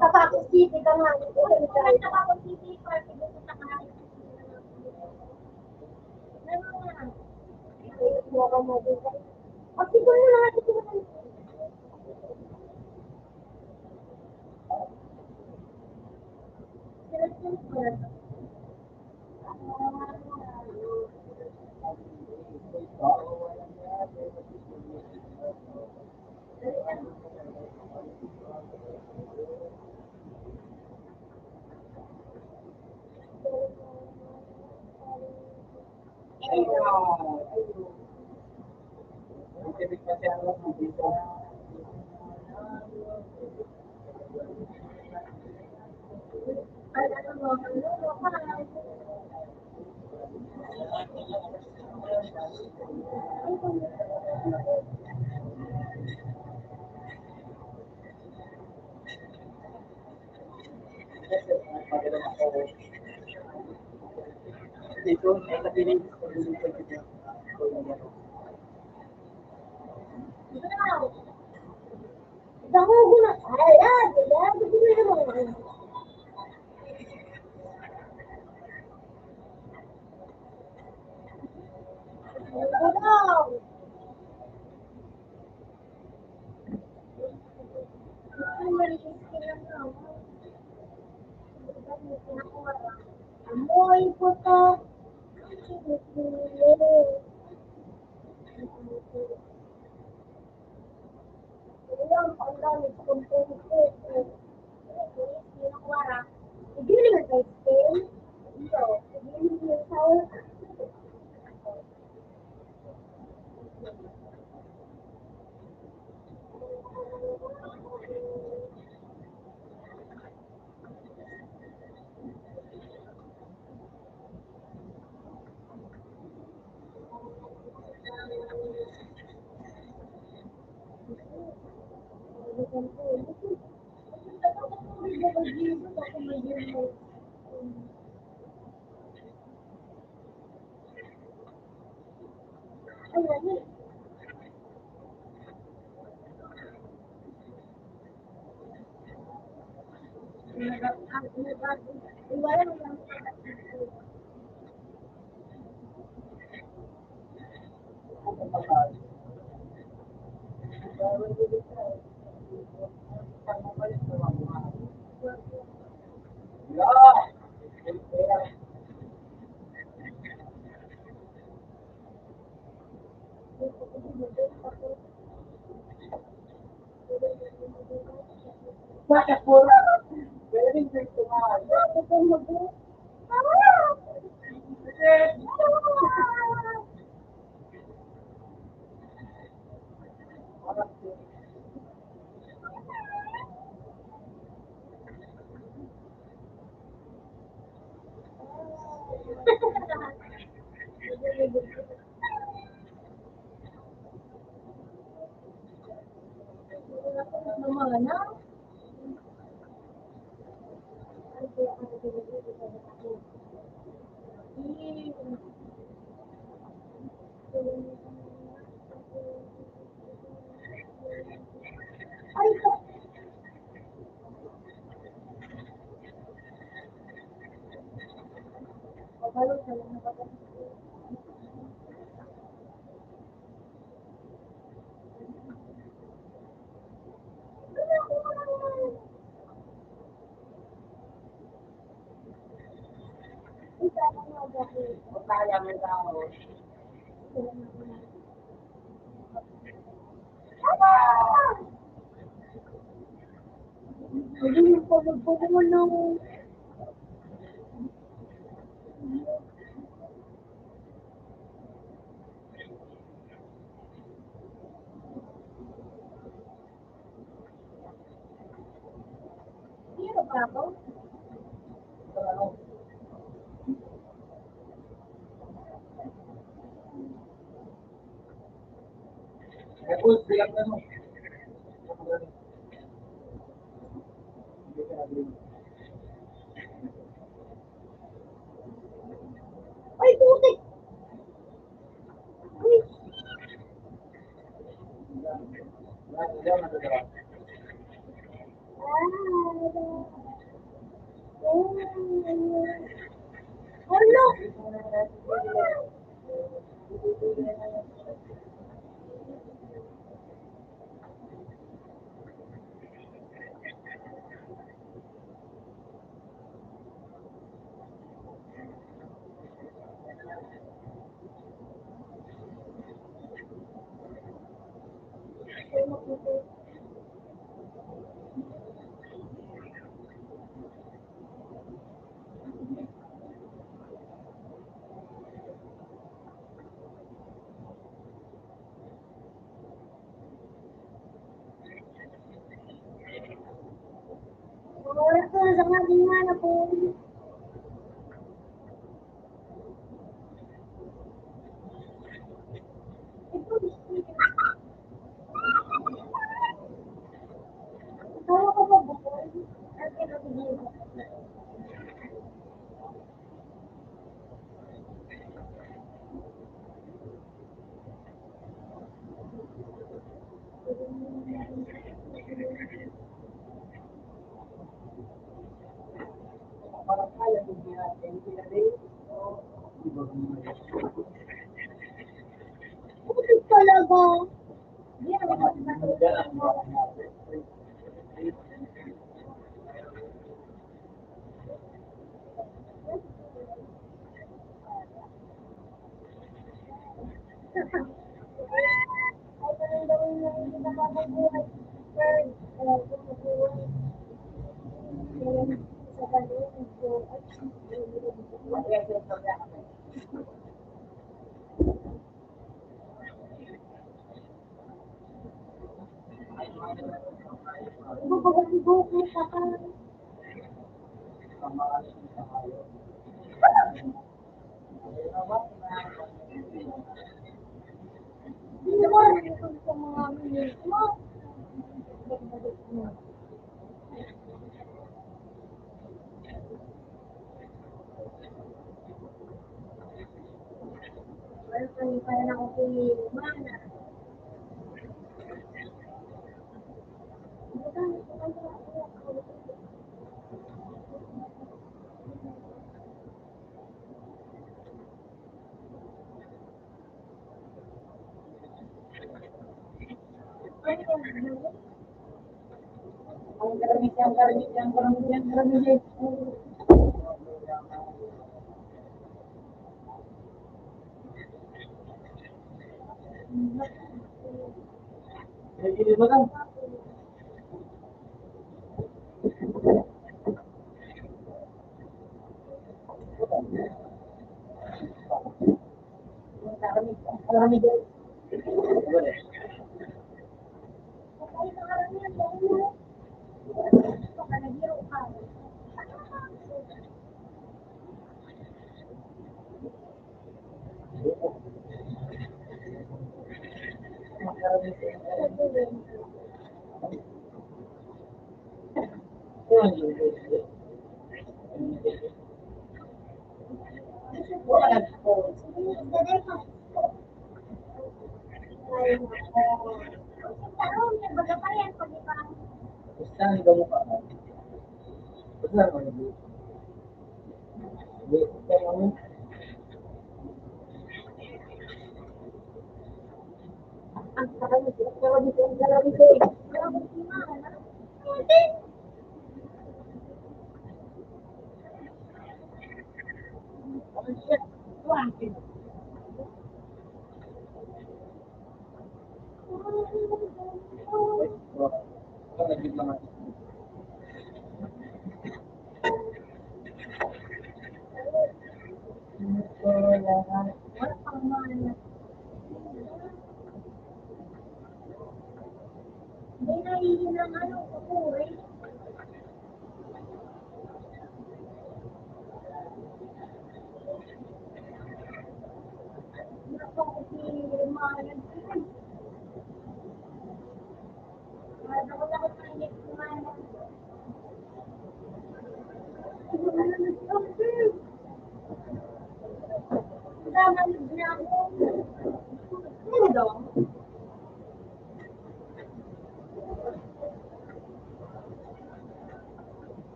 Tabaco City ka nga. Tabaco City, party gusto sa kahit. Pag-ipon mo na nga dito. Ay, putik! Uy! Hala! Oras na sa mga lima na po. Ito, ito. Ito, ito, ito. Talaga.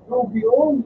Rubion.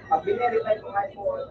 Pag binili tayo ng iPhone,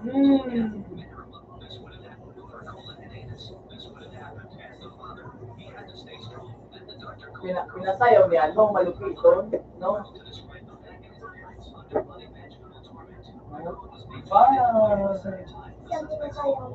Hmm. Pina-, pinasayaw ni ano, malupit doon, no? Ano? Ba? Yan, pinasayaw.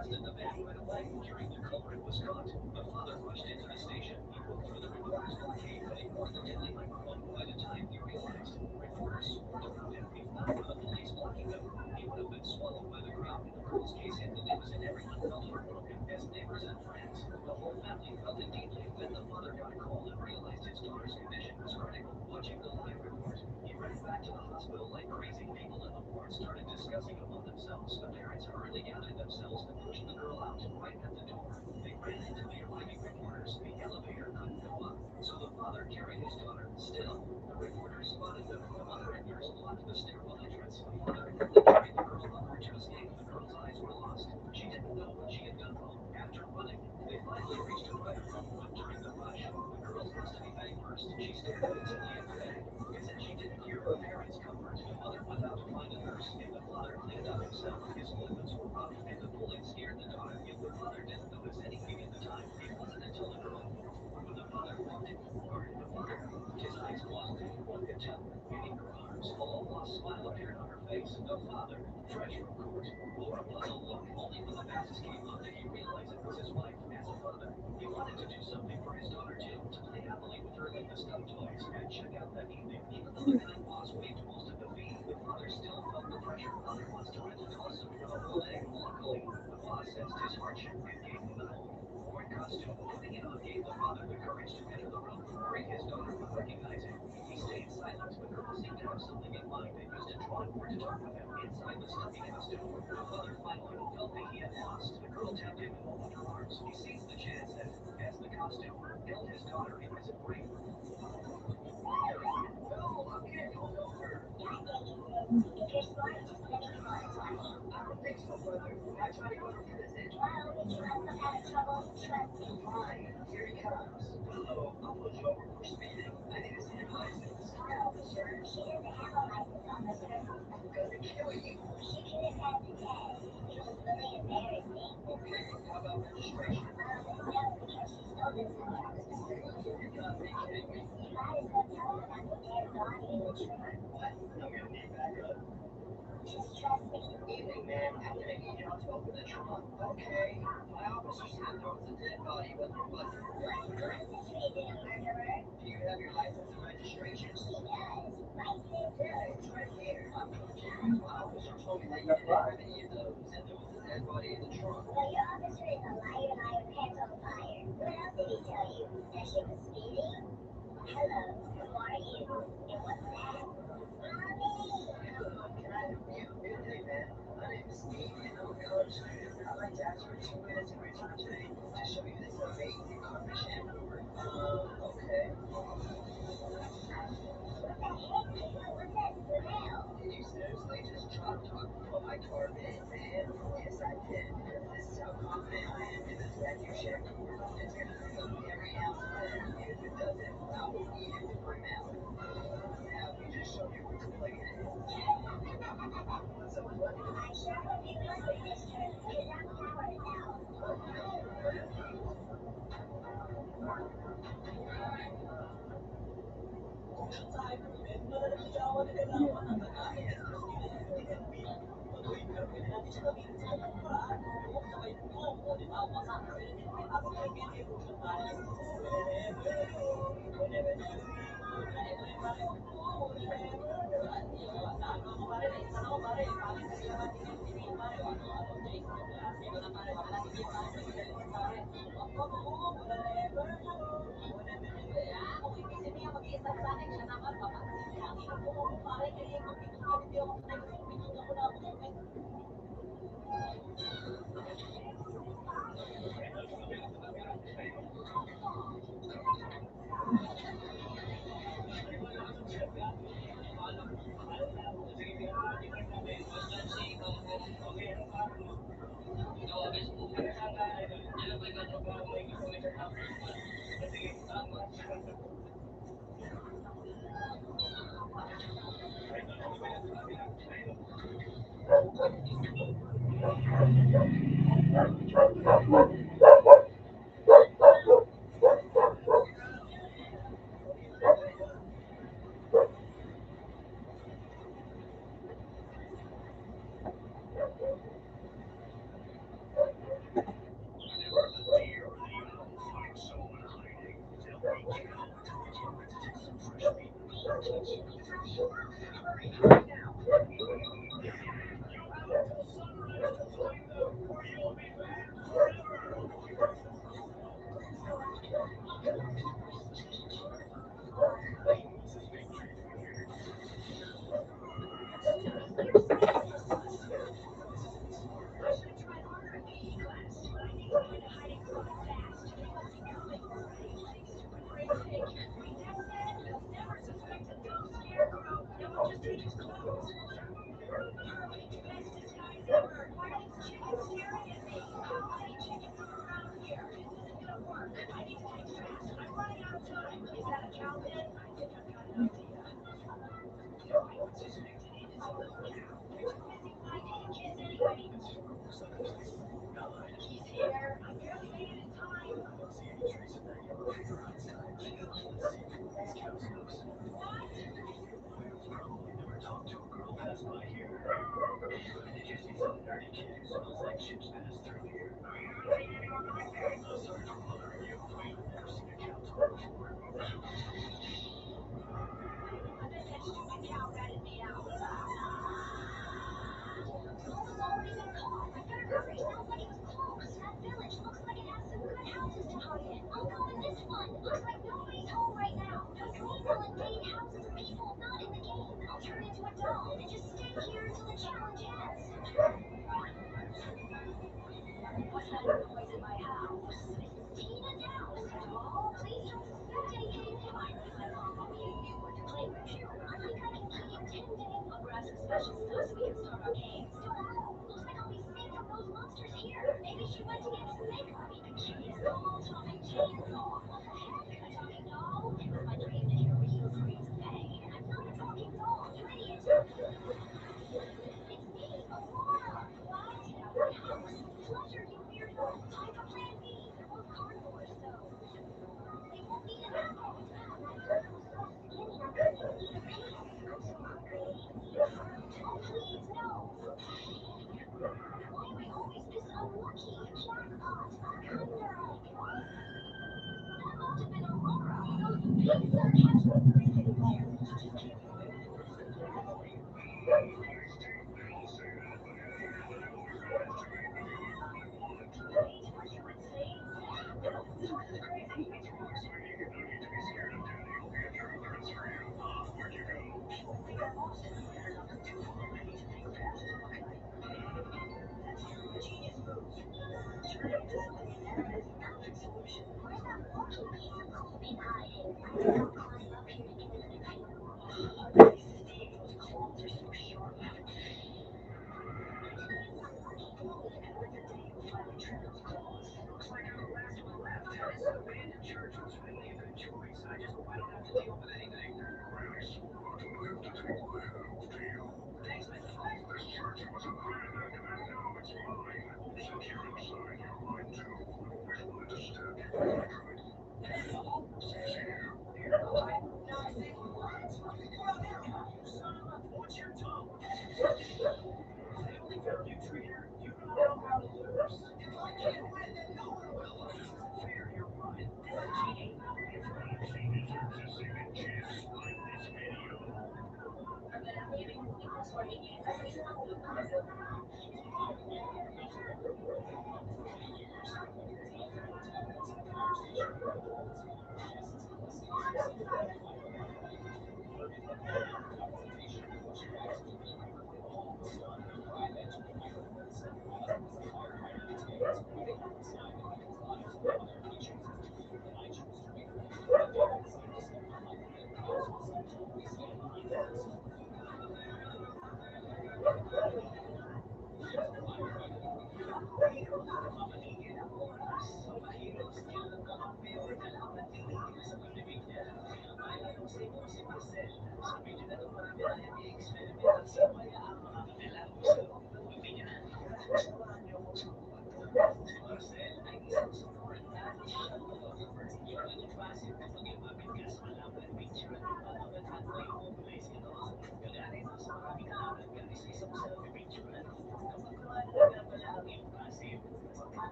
The man ran away. During the culprit was caught, the father rushed into the station. He broke through the reporter's blockade, but ignored the deadly microphone. By the time he realized, reporters swarmed around him. If not for the police blocking them, he would have been swallowed by the crowd. The girl's case ended, and everyone felt heartbroken, as neighbors and friends. The whole family felt it deeply. When the father got a call and realized his daughter's condition was critical, watching the live report, he ran back to the hospital like crazy. People in the ward started discussing among themselves. The parents hurriedly gathered themselves and pushed the girl out right at the door. They ran into the arriving reporters. The elevator couldn't go up, so the father carried his daughter. Still, the reporters spotted them. The mother and nurse blocked the stairwell entrance. The father quickly carried the girl up to escape. The girl's eyes were lost. She didn't know what she had done wrong. After running, they finally reached a fire truck, but during the rush, the girl's custody bag burst. She stared at it in the air. It said she didn't hear her parents' comfort. The mother went out to find a nurse, and the father cleaned up himself. His ligaments were rough, and the pulling scared the daughter. If the father didn't notice anything at the time, it wasn't until the girl moved when the father walked in, or the father moved his eyes closely, one could tell. Beating her arms, a lost smile appeared on her face. The father, fresh from court, wore a puzzled look. Only when the masses came off did he realize it was his wife. As a father, he wanted to do something for his daughter too, to play happily with her in the stuffed toys and check out that evening. Even though the kind boss waived most of the fee, the father still felt the pressure. Otherwise, to rent a costume for the whole day. Luckily, the boss sensed his hardship and gave him the court costume. Putting it on gave the father the courage to enter the room, bring his daughter, but recognize him. He stayed silent. The girl seemed to have something in mind and used a drawing board to talk with him. Inside the stuffy costume, the father finally felt that he had lost. The girl tapped him and opened her arms. He seized the chance and, as the costume, held his daughter in his embrace. No, I can't go nowhere. Just like, I don't think so, brother. I try to go to prison. Fine, here he comes. Hello, I'll pull you over for speeding. I need to see your license. Hi, officer. So you have a license on this vehicle. I'm gonna kill you. She can't have you, Dad. Just let me marry me. Okay, how about registration? I don't know, because she's coming from Mexico. You gotta be kidding me. Why is that? Tell her that the dead body is true. What? I'm gonna need backup. Just trust me. Evening, ma'am. I'm gonna need y'all to open the trunk. Okay. My officer said there was a dead body, but there wasn't. What? What is he doing, murderer? Do you have your license and registration? He does. Right here. Yeah, it's right here. I'm confused. My officer told me that you didn't have any of those, and there was a dead body in the trunk. Well, your officer is a liar, liar, pants on fire. What else did he tell you? That she was speeding? Hello, who are you? And what's that? Mommy! Hello, can I help you? Good day, ma'am. My name is Steve, and I'm a college student. I'd like to ask for two minutes of your time today to show you this amazing car machine. Um, okay. What the heck? What's that smell? Did you seriously just drop off my car, man? Yes, I did. This is how confident I am in this vacuum shack. It's gonna fill every ounce of it. If it doesn't, I will eat it with my mouth. Now, you just showed me where to plug it in. What's so funny? I sure hope you listen, mister, 'cause I'm powering now.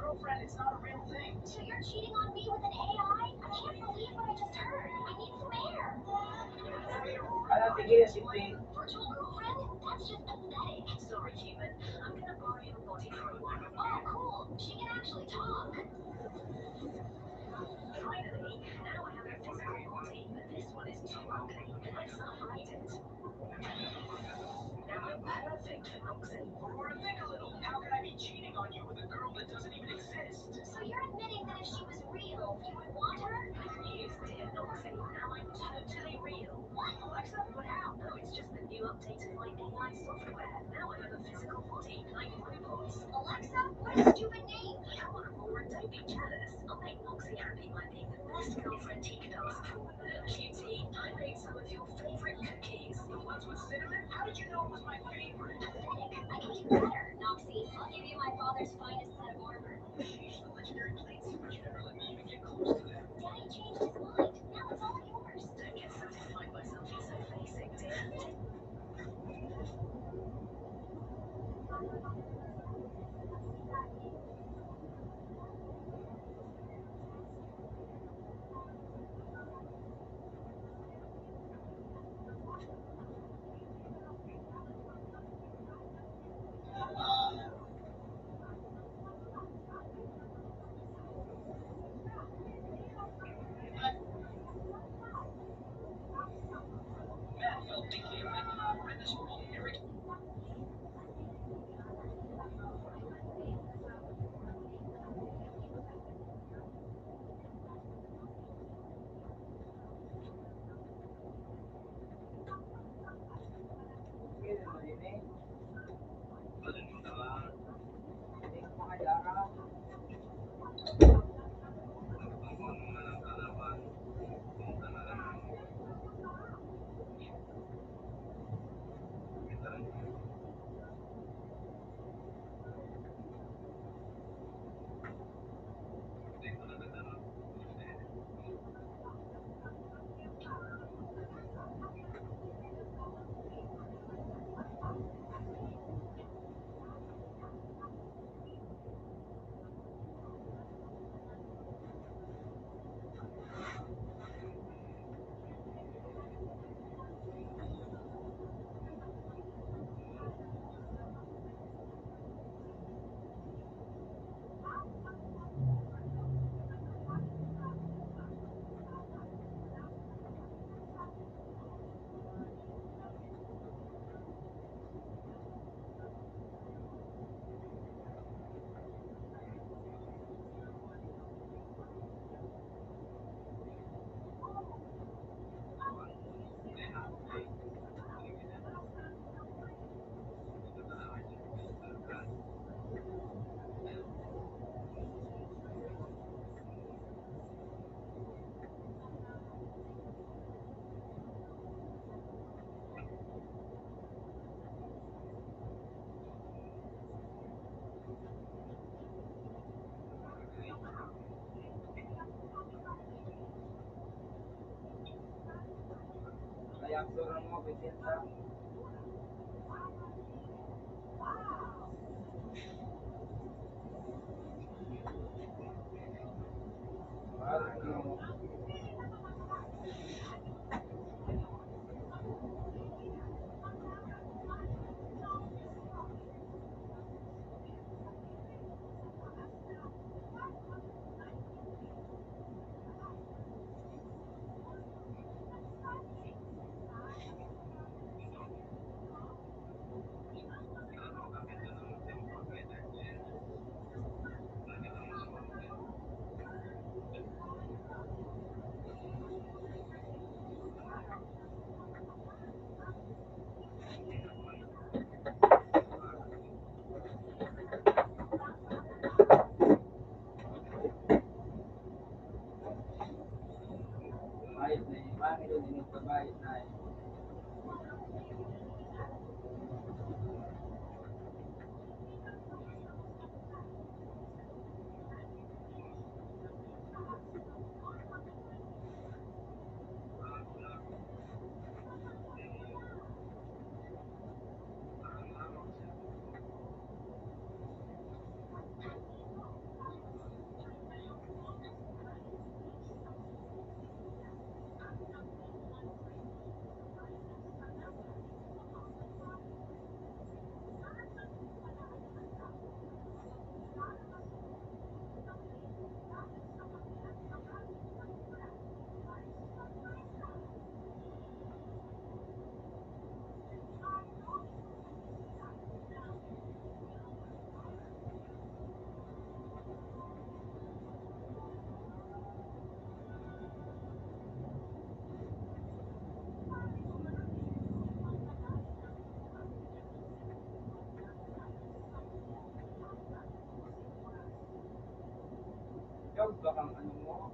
Girlfriend, it's not a real thing. So you're cheating on me with an A I? I can't believe what I just heard. I need some air. Alam, tigil na si Pete. Virtual girlfriend? That's just pathetic. Sorry, human. I'm gonna borrow your body for a while. Oh, cool. She can actually talk. Finally, now I have a physical body, but this one is too ugly. Let's not fight it. Now I'm perfect for Noxie. Aurora, think a little. How can I be cheating on you with a girl that doesn't even exist? So you're admitting that if she was real, you would want her? Yes, dear Noxie. Now I'm totally real. What? Alexa? What? How? Oh, it's just the new update of my A I software. Now I have a physical body, like robots. Alexa? What a stupid name. Come on, Aurora, don't be jealous. I'll make Noxie happy by being the best girlfriend he could ask for. Cutie, I made some of your favorite cookies. The ones with cinnamon? How did you know it was my favorite? Pathetic. I can do better. Noxie, I'll give you my father's finest set of armor. Sheesh, the legendary plates. But you never let me even get close to them. Daddy changed his mind. Now it's all yours. Don't get so defined by something so basic, dear. Kaya ang sura mo, Vicenta. Ano mo?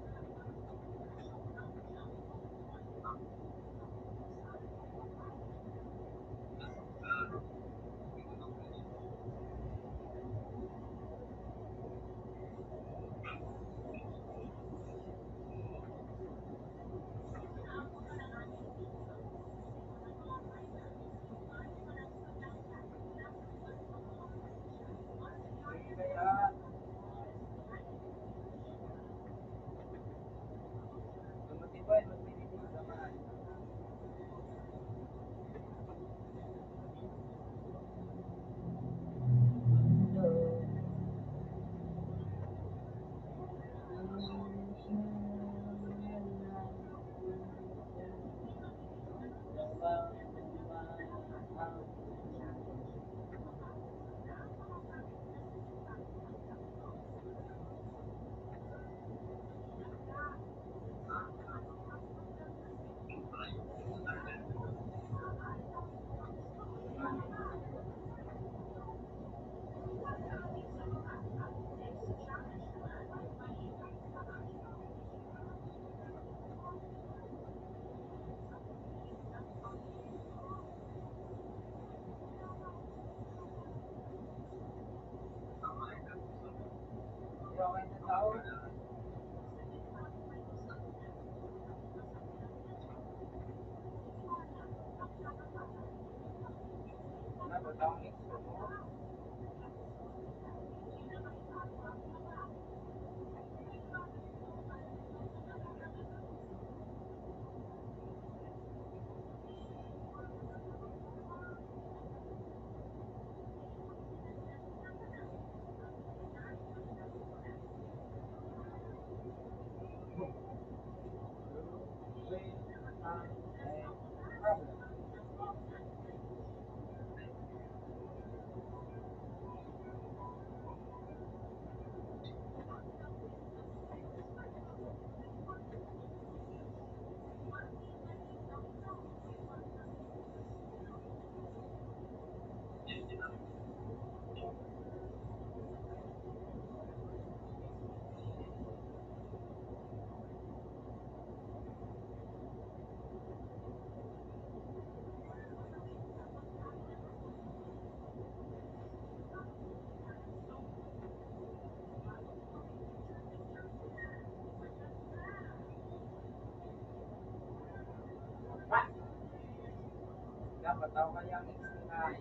Dapat tao kaya ang X P I.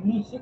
Inisip.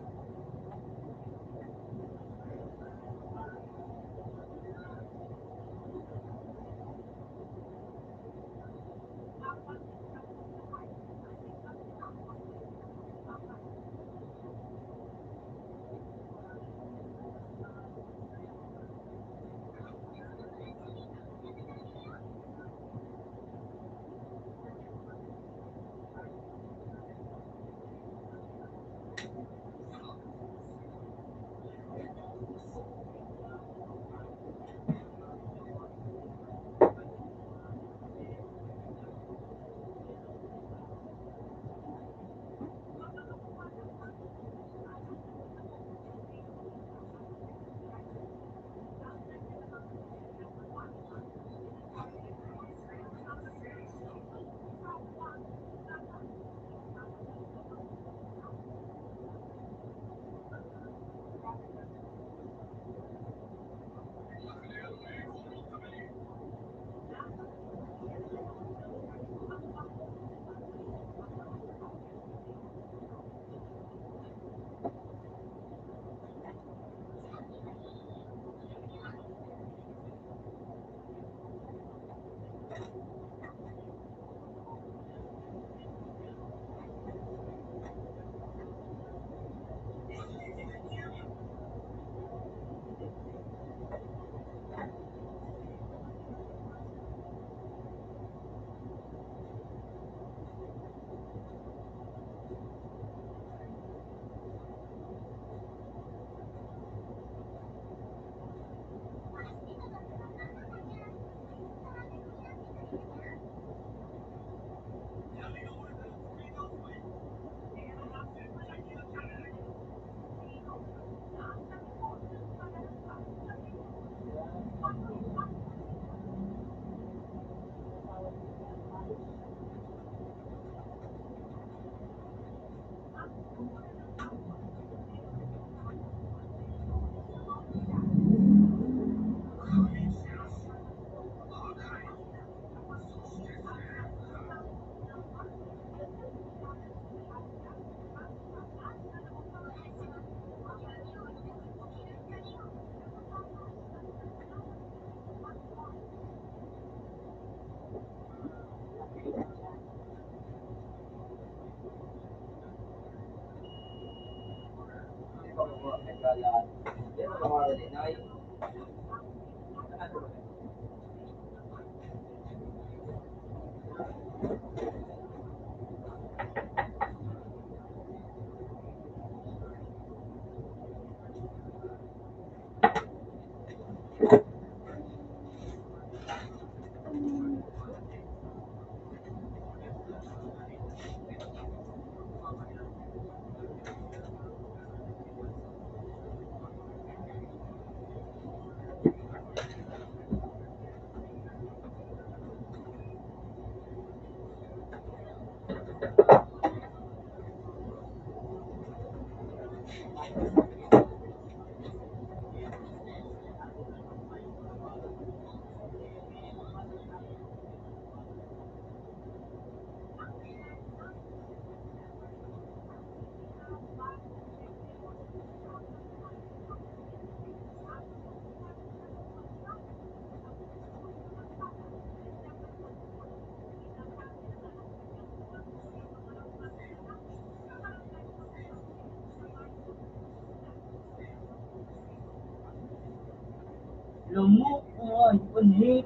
Lumukoy, punit.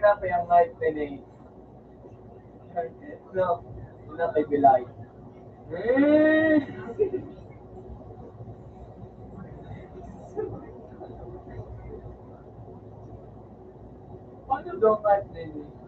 Grabe ang life, Nene. No, wala kay Bilay. Eh! Paano daw, Nene?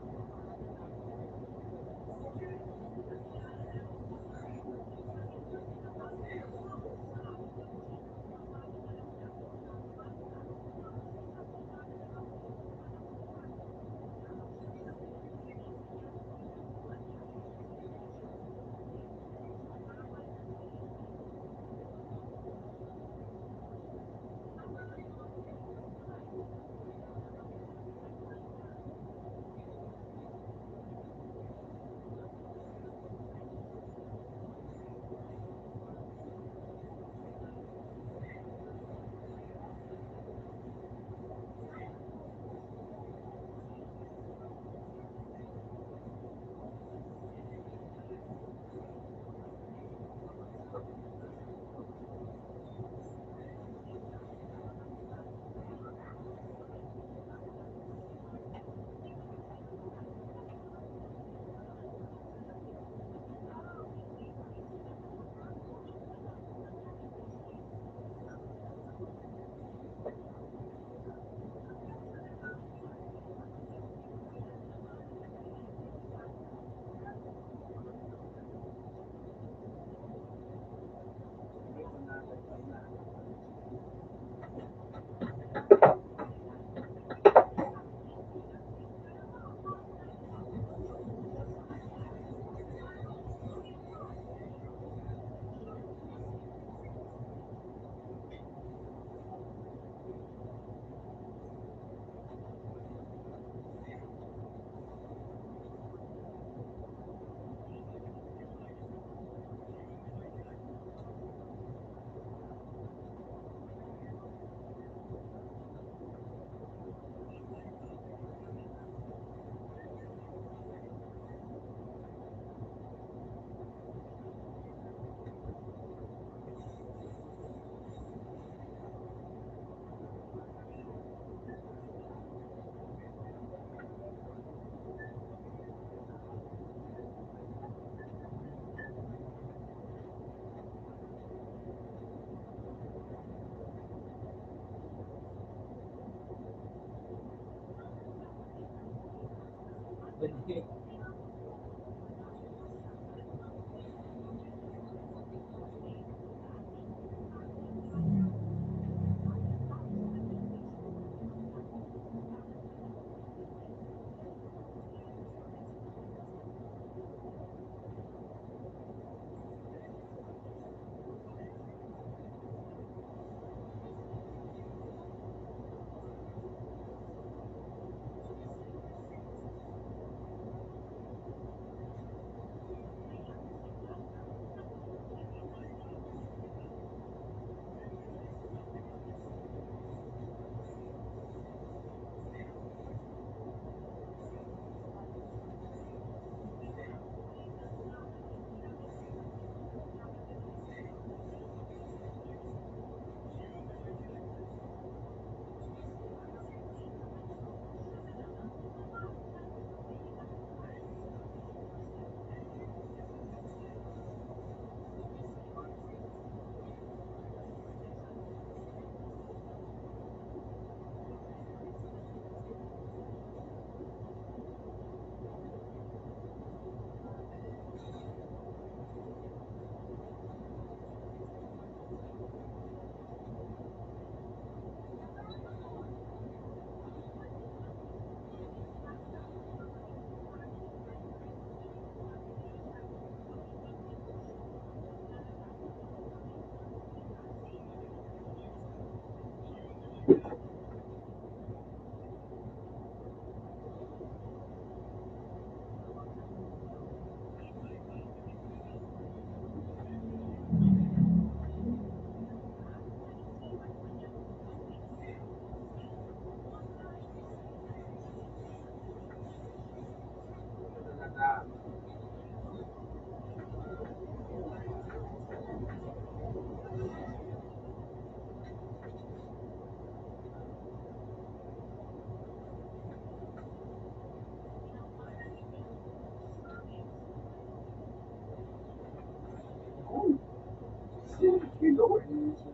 Sir,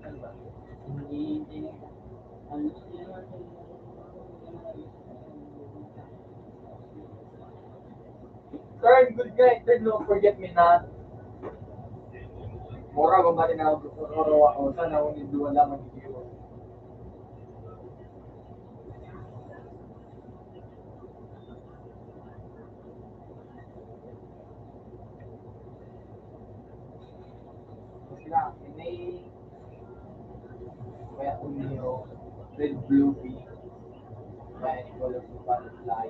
good night. Sir, don't forget me not. Mura ko ba rin ako? Sana ako ni Dua lang magigiro. Sila, may kaya kung nyo, red, blue, pink, may color sa butterfly.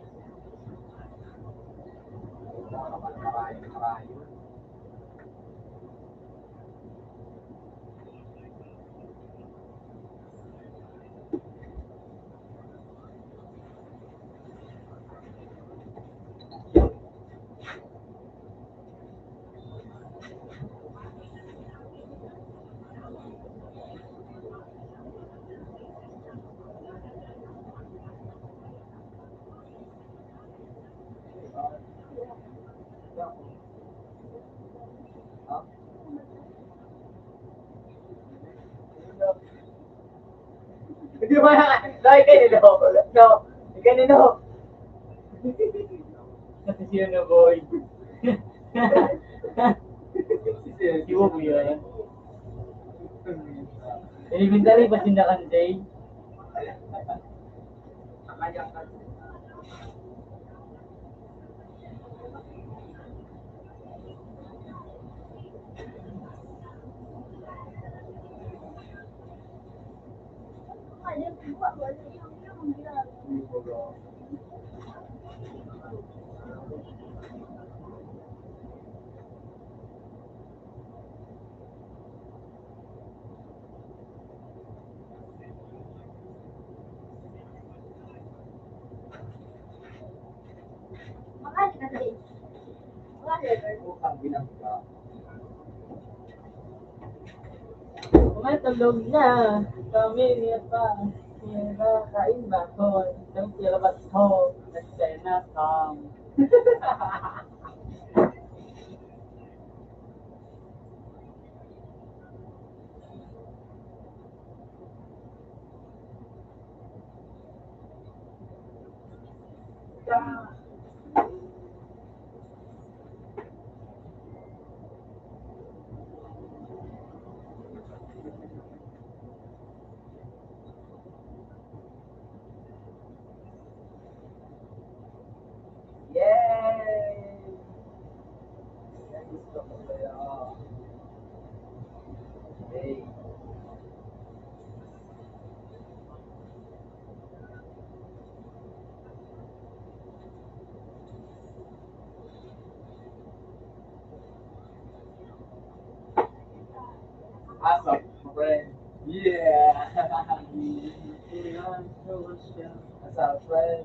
Ito ang mga karayo-karayo. Di ba? No, ikaw, no? No, ikaw, no? Kasi siya na, boy. Iwan mo yan. Elementary pa sinda kan day. Matulog na kami niya pa. Sira kain ba ko? Ang sira ba ko? Nagsena kang. Yay! Gusto ko kaya. Yay! Asa, friend? Yeah! Asa, friend?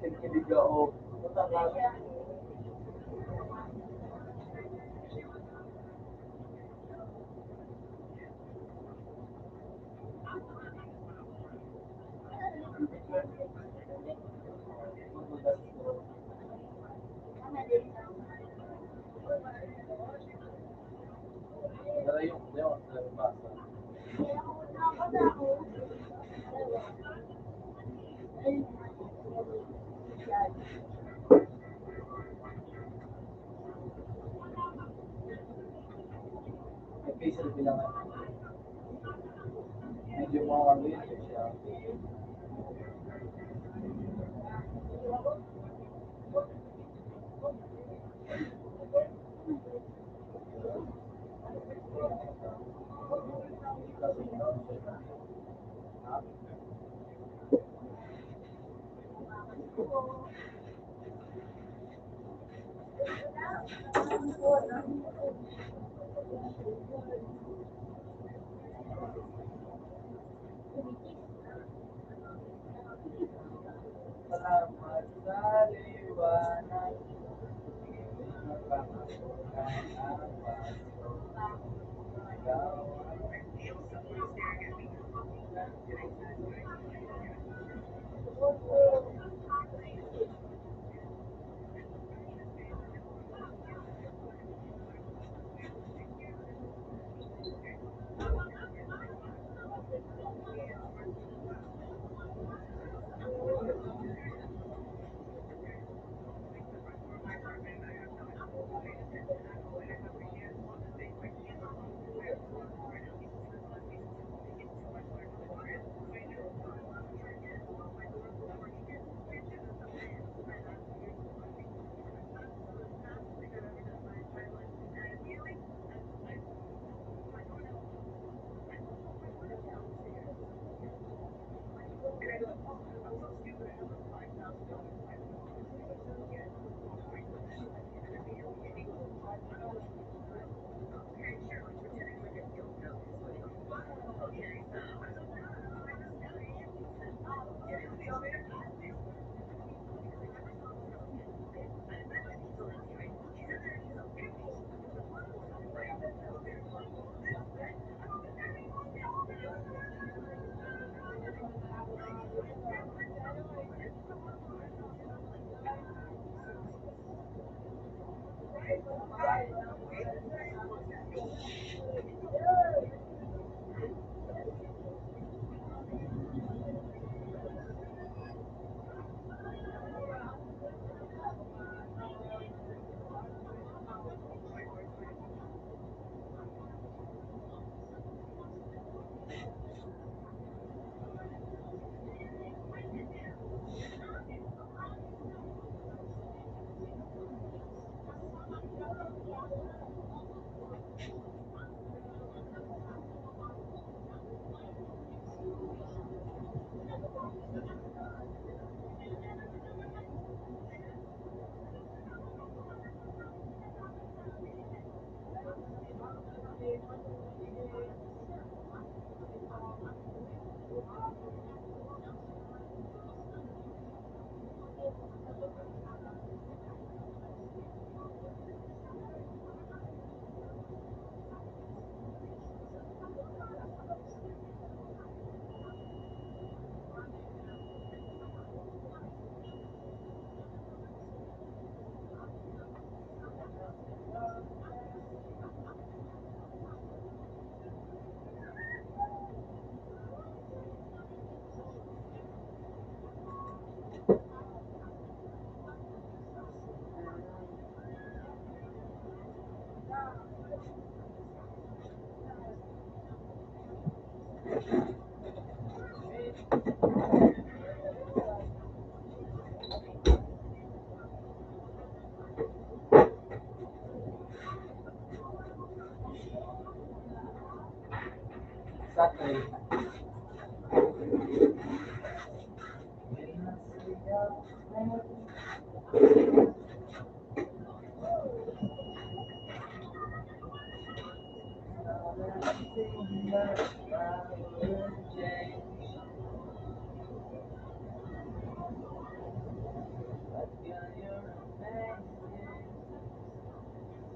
nagkikiliga o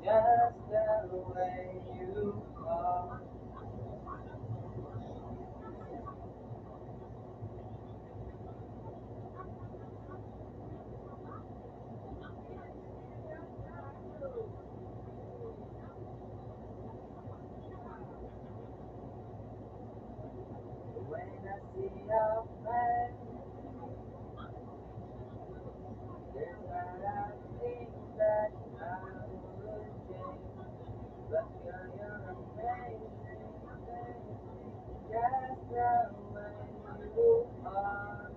Just the way you are. When I see your face, there's not a thing that I would change. But girl, you're amazing, just the way you are.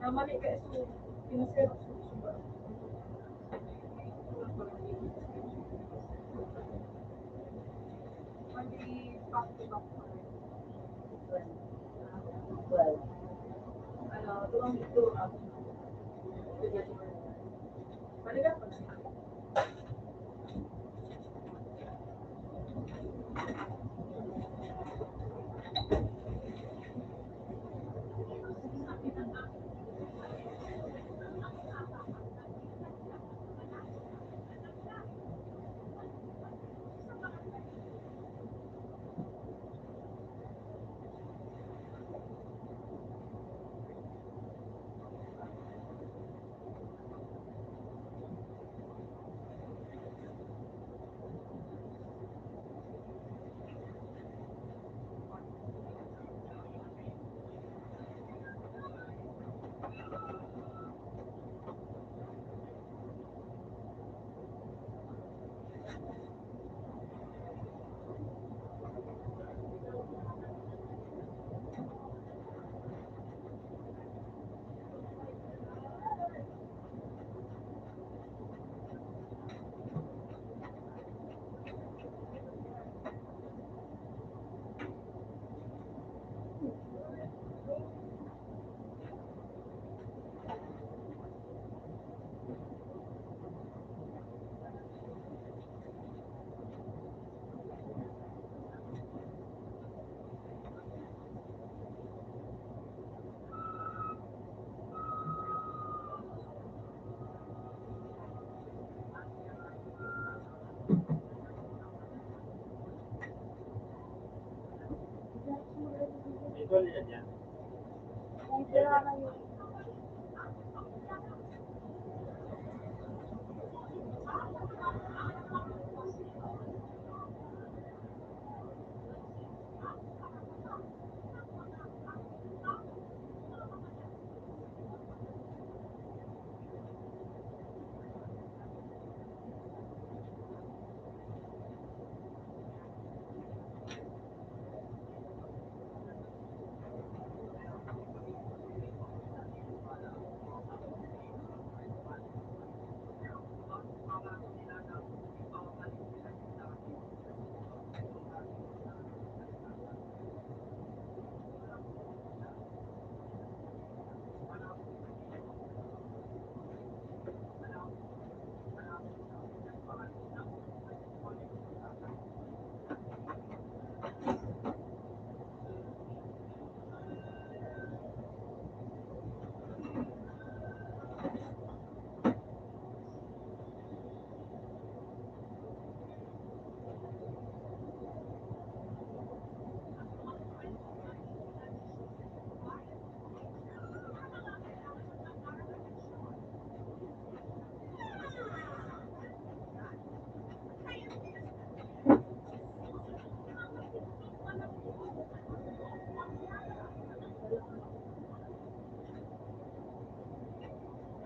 Normally, kaya so, pinasero sa suba. Ano, duwang ito, ah, balikan ko na. Ito, yan, yan.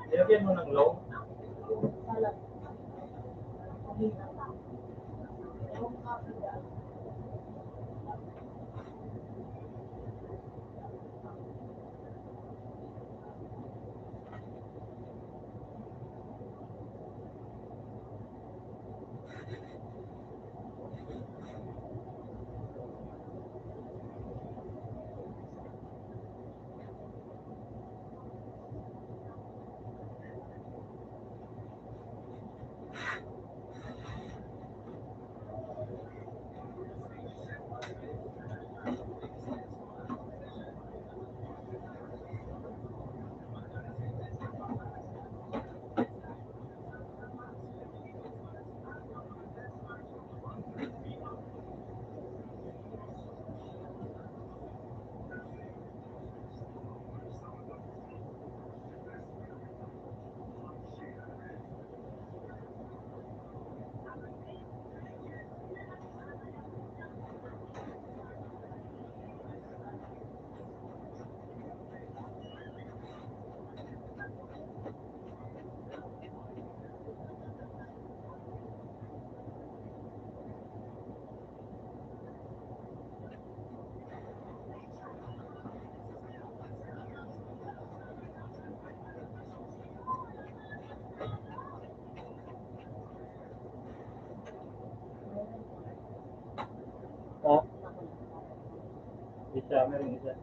Nilagyan mo ng low? Isa, meron isa.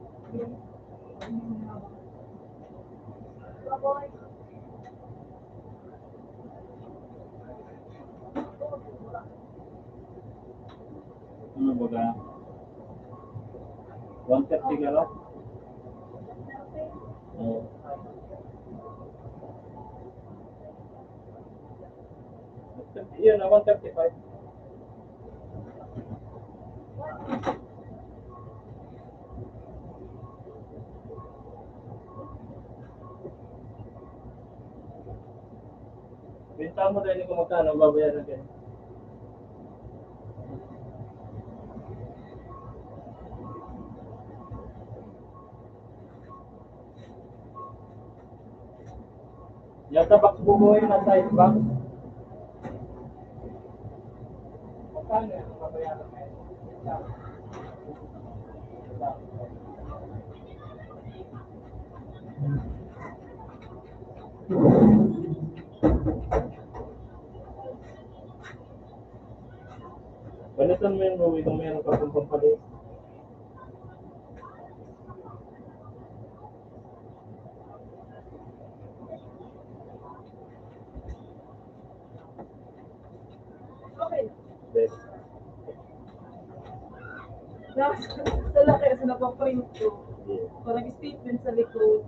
Ano ba ka? One thirty ka lang? Oo. Yun, ah, one thirty-five. Benta mo dahil kung magkano ang babayaran kayo. Yung tabak buboy na side bag. Magkano yung babayaran kayo? Palitan mo yung buwi kung meron ka pang pampalit. Okay. Yes. Nasa, sa laki, sa napaprint ko. Yeah. Parang statement sa likod.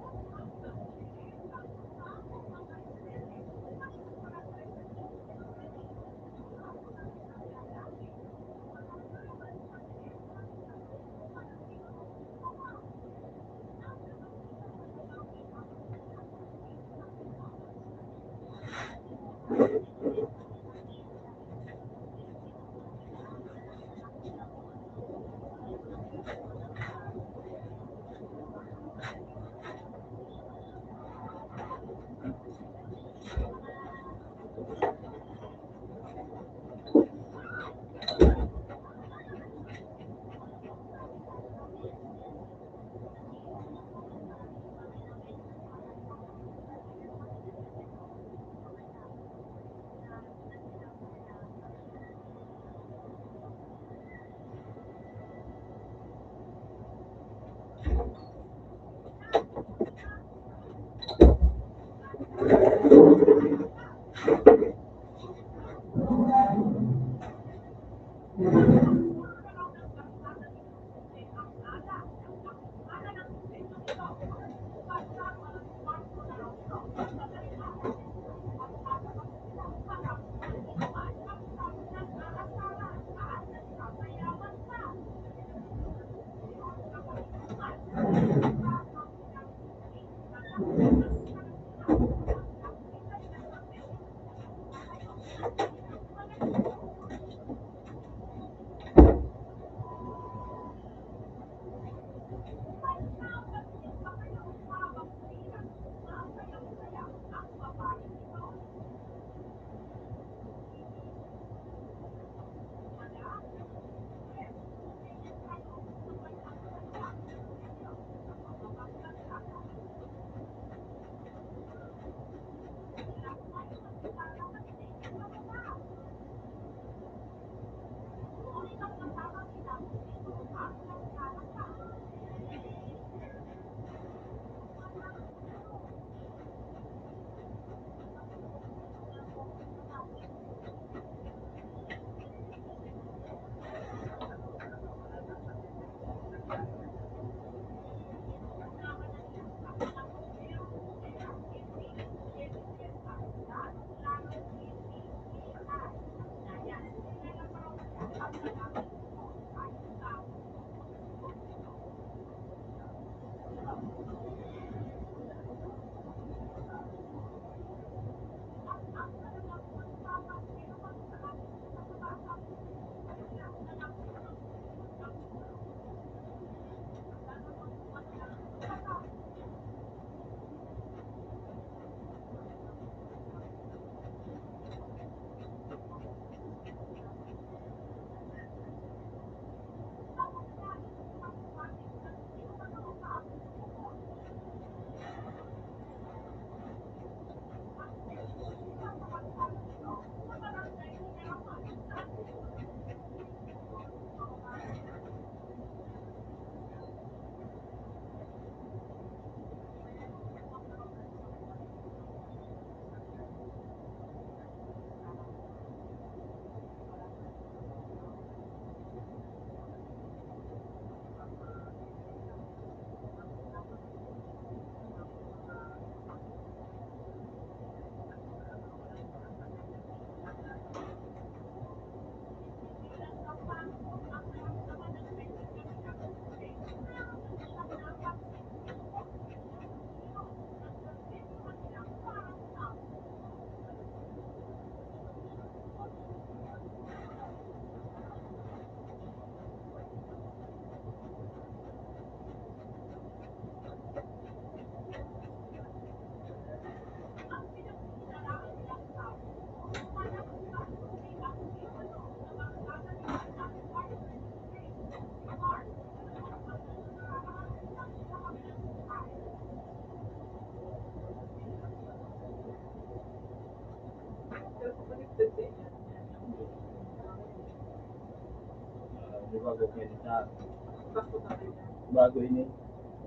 Bago ini.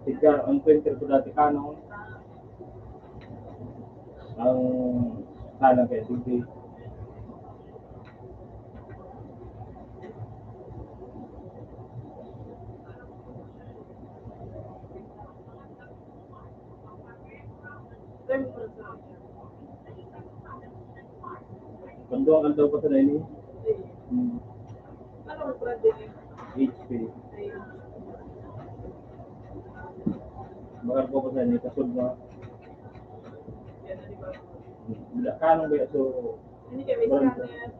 Sigar, ang printer ko dati Canon. Ang Canon kaya D V D. Panduang aldaw pa sana ini. Hmm. H P. Bakal ko pa sana ini, kasod na. Wala, Canon kaya, so, Hindi kami brand. Scanner.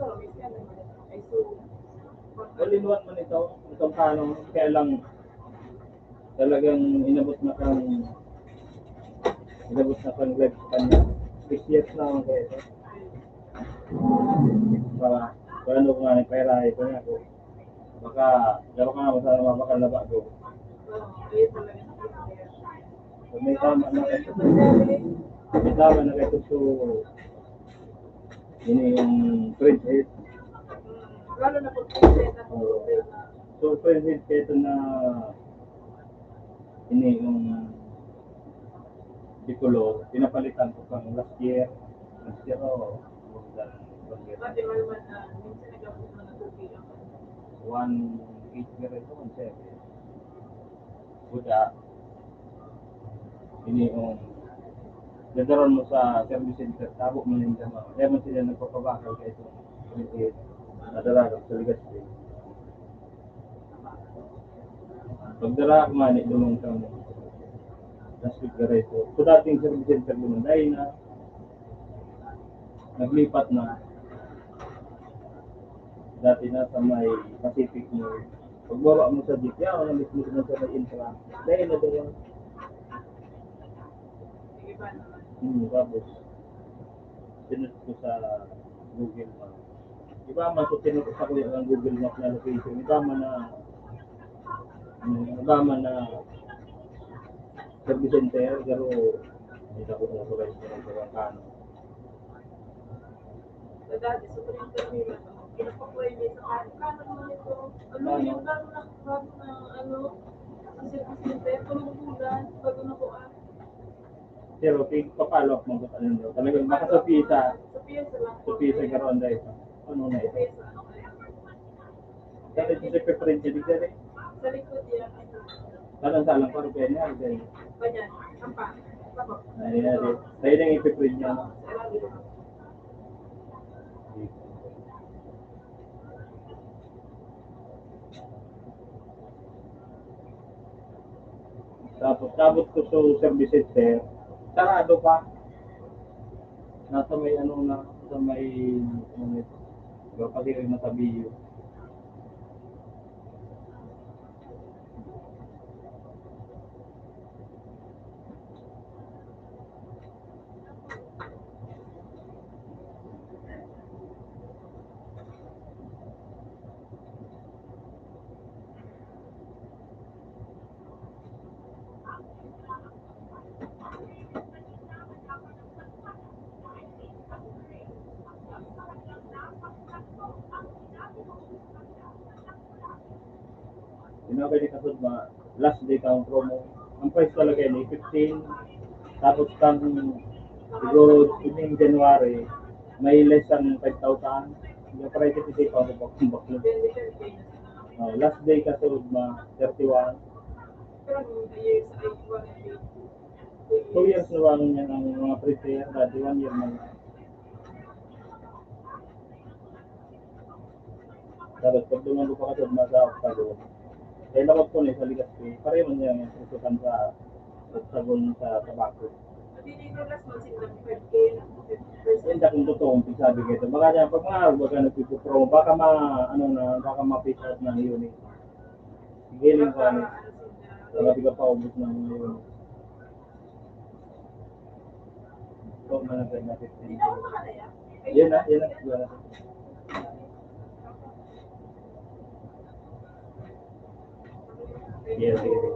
So, may scanner. Ay, so, all in one man ito. Itong Canon, kaya lang talagang inabot na kang, inabot na kang life sa kanya. Six years na ako kaya ito. Para, para ano ko nga, nagpahirahay ko niya ako. Baka, garo ka naman sana mabakal na bago. So, may tama na kayo. May tama na kayo, so, ini yung print head. Lalo na kung print head na. Oo. So, print head, kaya ito na, ini yung Bicolor, pinapalitan ko pang last year. Last year, oh, more than one year. Pati man, man, ah, minsan nag-abot na nag-okay ako. One eight year ito, one seven. Buda, ini, oh, dadaron mo sa service center, tabo mo na yung dama. Kaya man sila nagpapabakal kay ito. Nadala sa Legazpi. Pagdara ko man, idumang kami. Last week, gareto. So, dating service center naman, dahil na, naglipat na. Dati na sa may Pacific Mall. Pagbaba mo sa jeep, yan, ang mismo naman sa may entrance. Dahil na doon. Hmm, tapos, sinuot ko sa Google Map. Iba man sa sinuot sa kuya ang Google Map na location. Iba man na, hmm, iba man na service center, pero hindi na ko kung sa restaurant sa Kano. Sa dati, sa printer nila, pinapakuha nila sa Kano. Kano naman ito? Ano yung bago na, bago na, ano, ang service center? Tulong bulan, bago na ko, ah. Pero pig-, pa-follow up mo sa kanila. Talagang baka sa pisa. Sa pisa lang. Sa pisa, karoon dahil sa ano na ito. Sa pisa, okay. Dahil ito sa preference, di ka rin. Sa likod yan. Salang-salang, parang kaya niya, kaya niya. Ganyan. Sampa. Tapos. Ay, yan, di. Tayo nang ipiprint niya, no? Sa ilalim. Tapos, abot ko sa service center, sarado pa. Nasa may ano na, sa may, ano, pag-iring na sa Bio. Sinabi ni Kasudma, last day ka ang promo. Ang price talaga ni fifteen. Tapos kang siguro in January, may less than five thousand. Yung price kasi pa ang bakbak mo. Oh, last day Kasudma, thirty-one. Two years na ba niyan ang mga prepare? Dati one year na lang. Tapos pag duman ko pa kasi sa Octagon, kaya lakot ko na sa Legazpi, pareho man niya yung susukan sa Octagon sa tabako. Hindi ko last month, sila five K na. Hindi akong totoo kung sabi ko ito. Baka niya, pag mga baga nagpipupromo, baka ma, ano na, baka ma-pick up na yun eh. Sige lang ko, ano, baka di ka paubos ng mga yun. Ito, mga ganyan, fifteen. Yan na, yan na, yan na. Sige, sige, sige.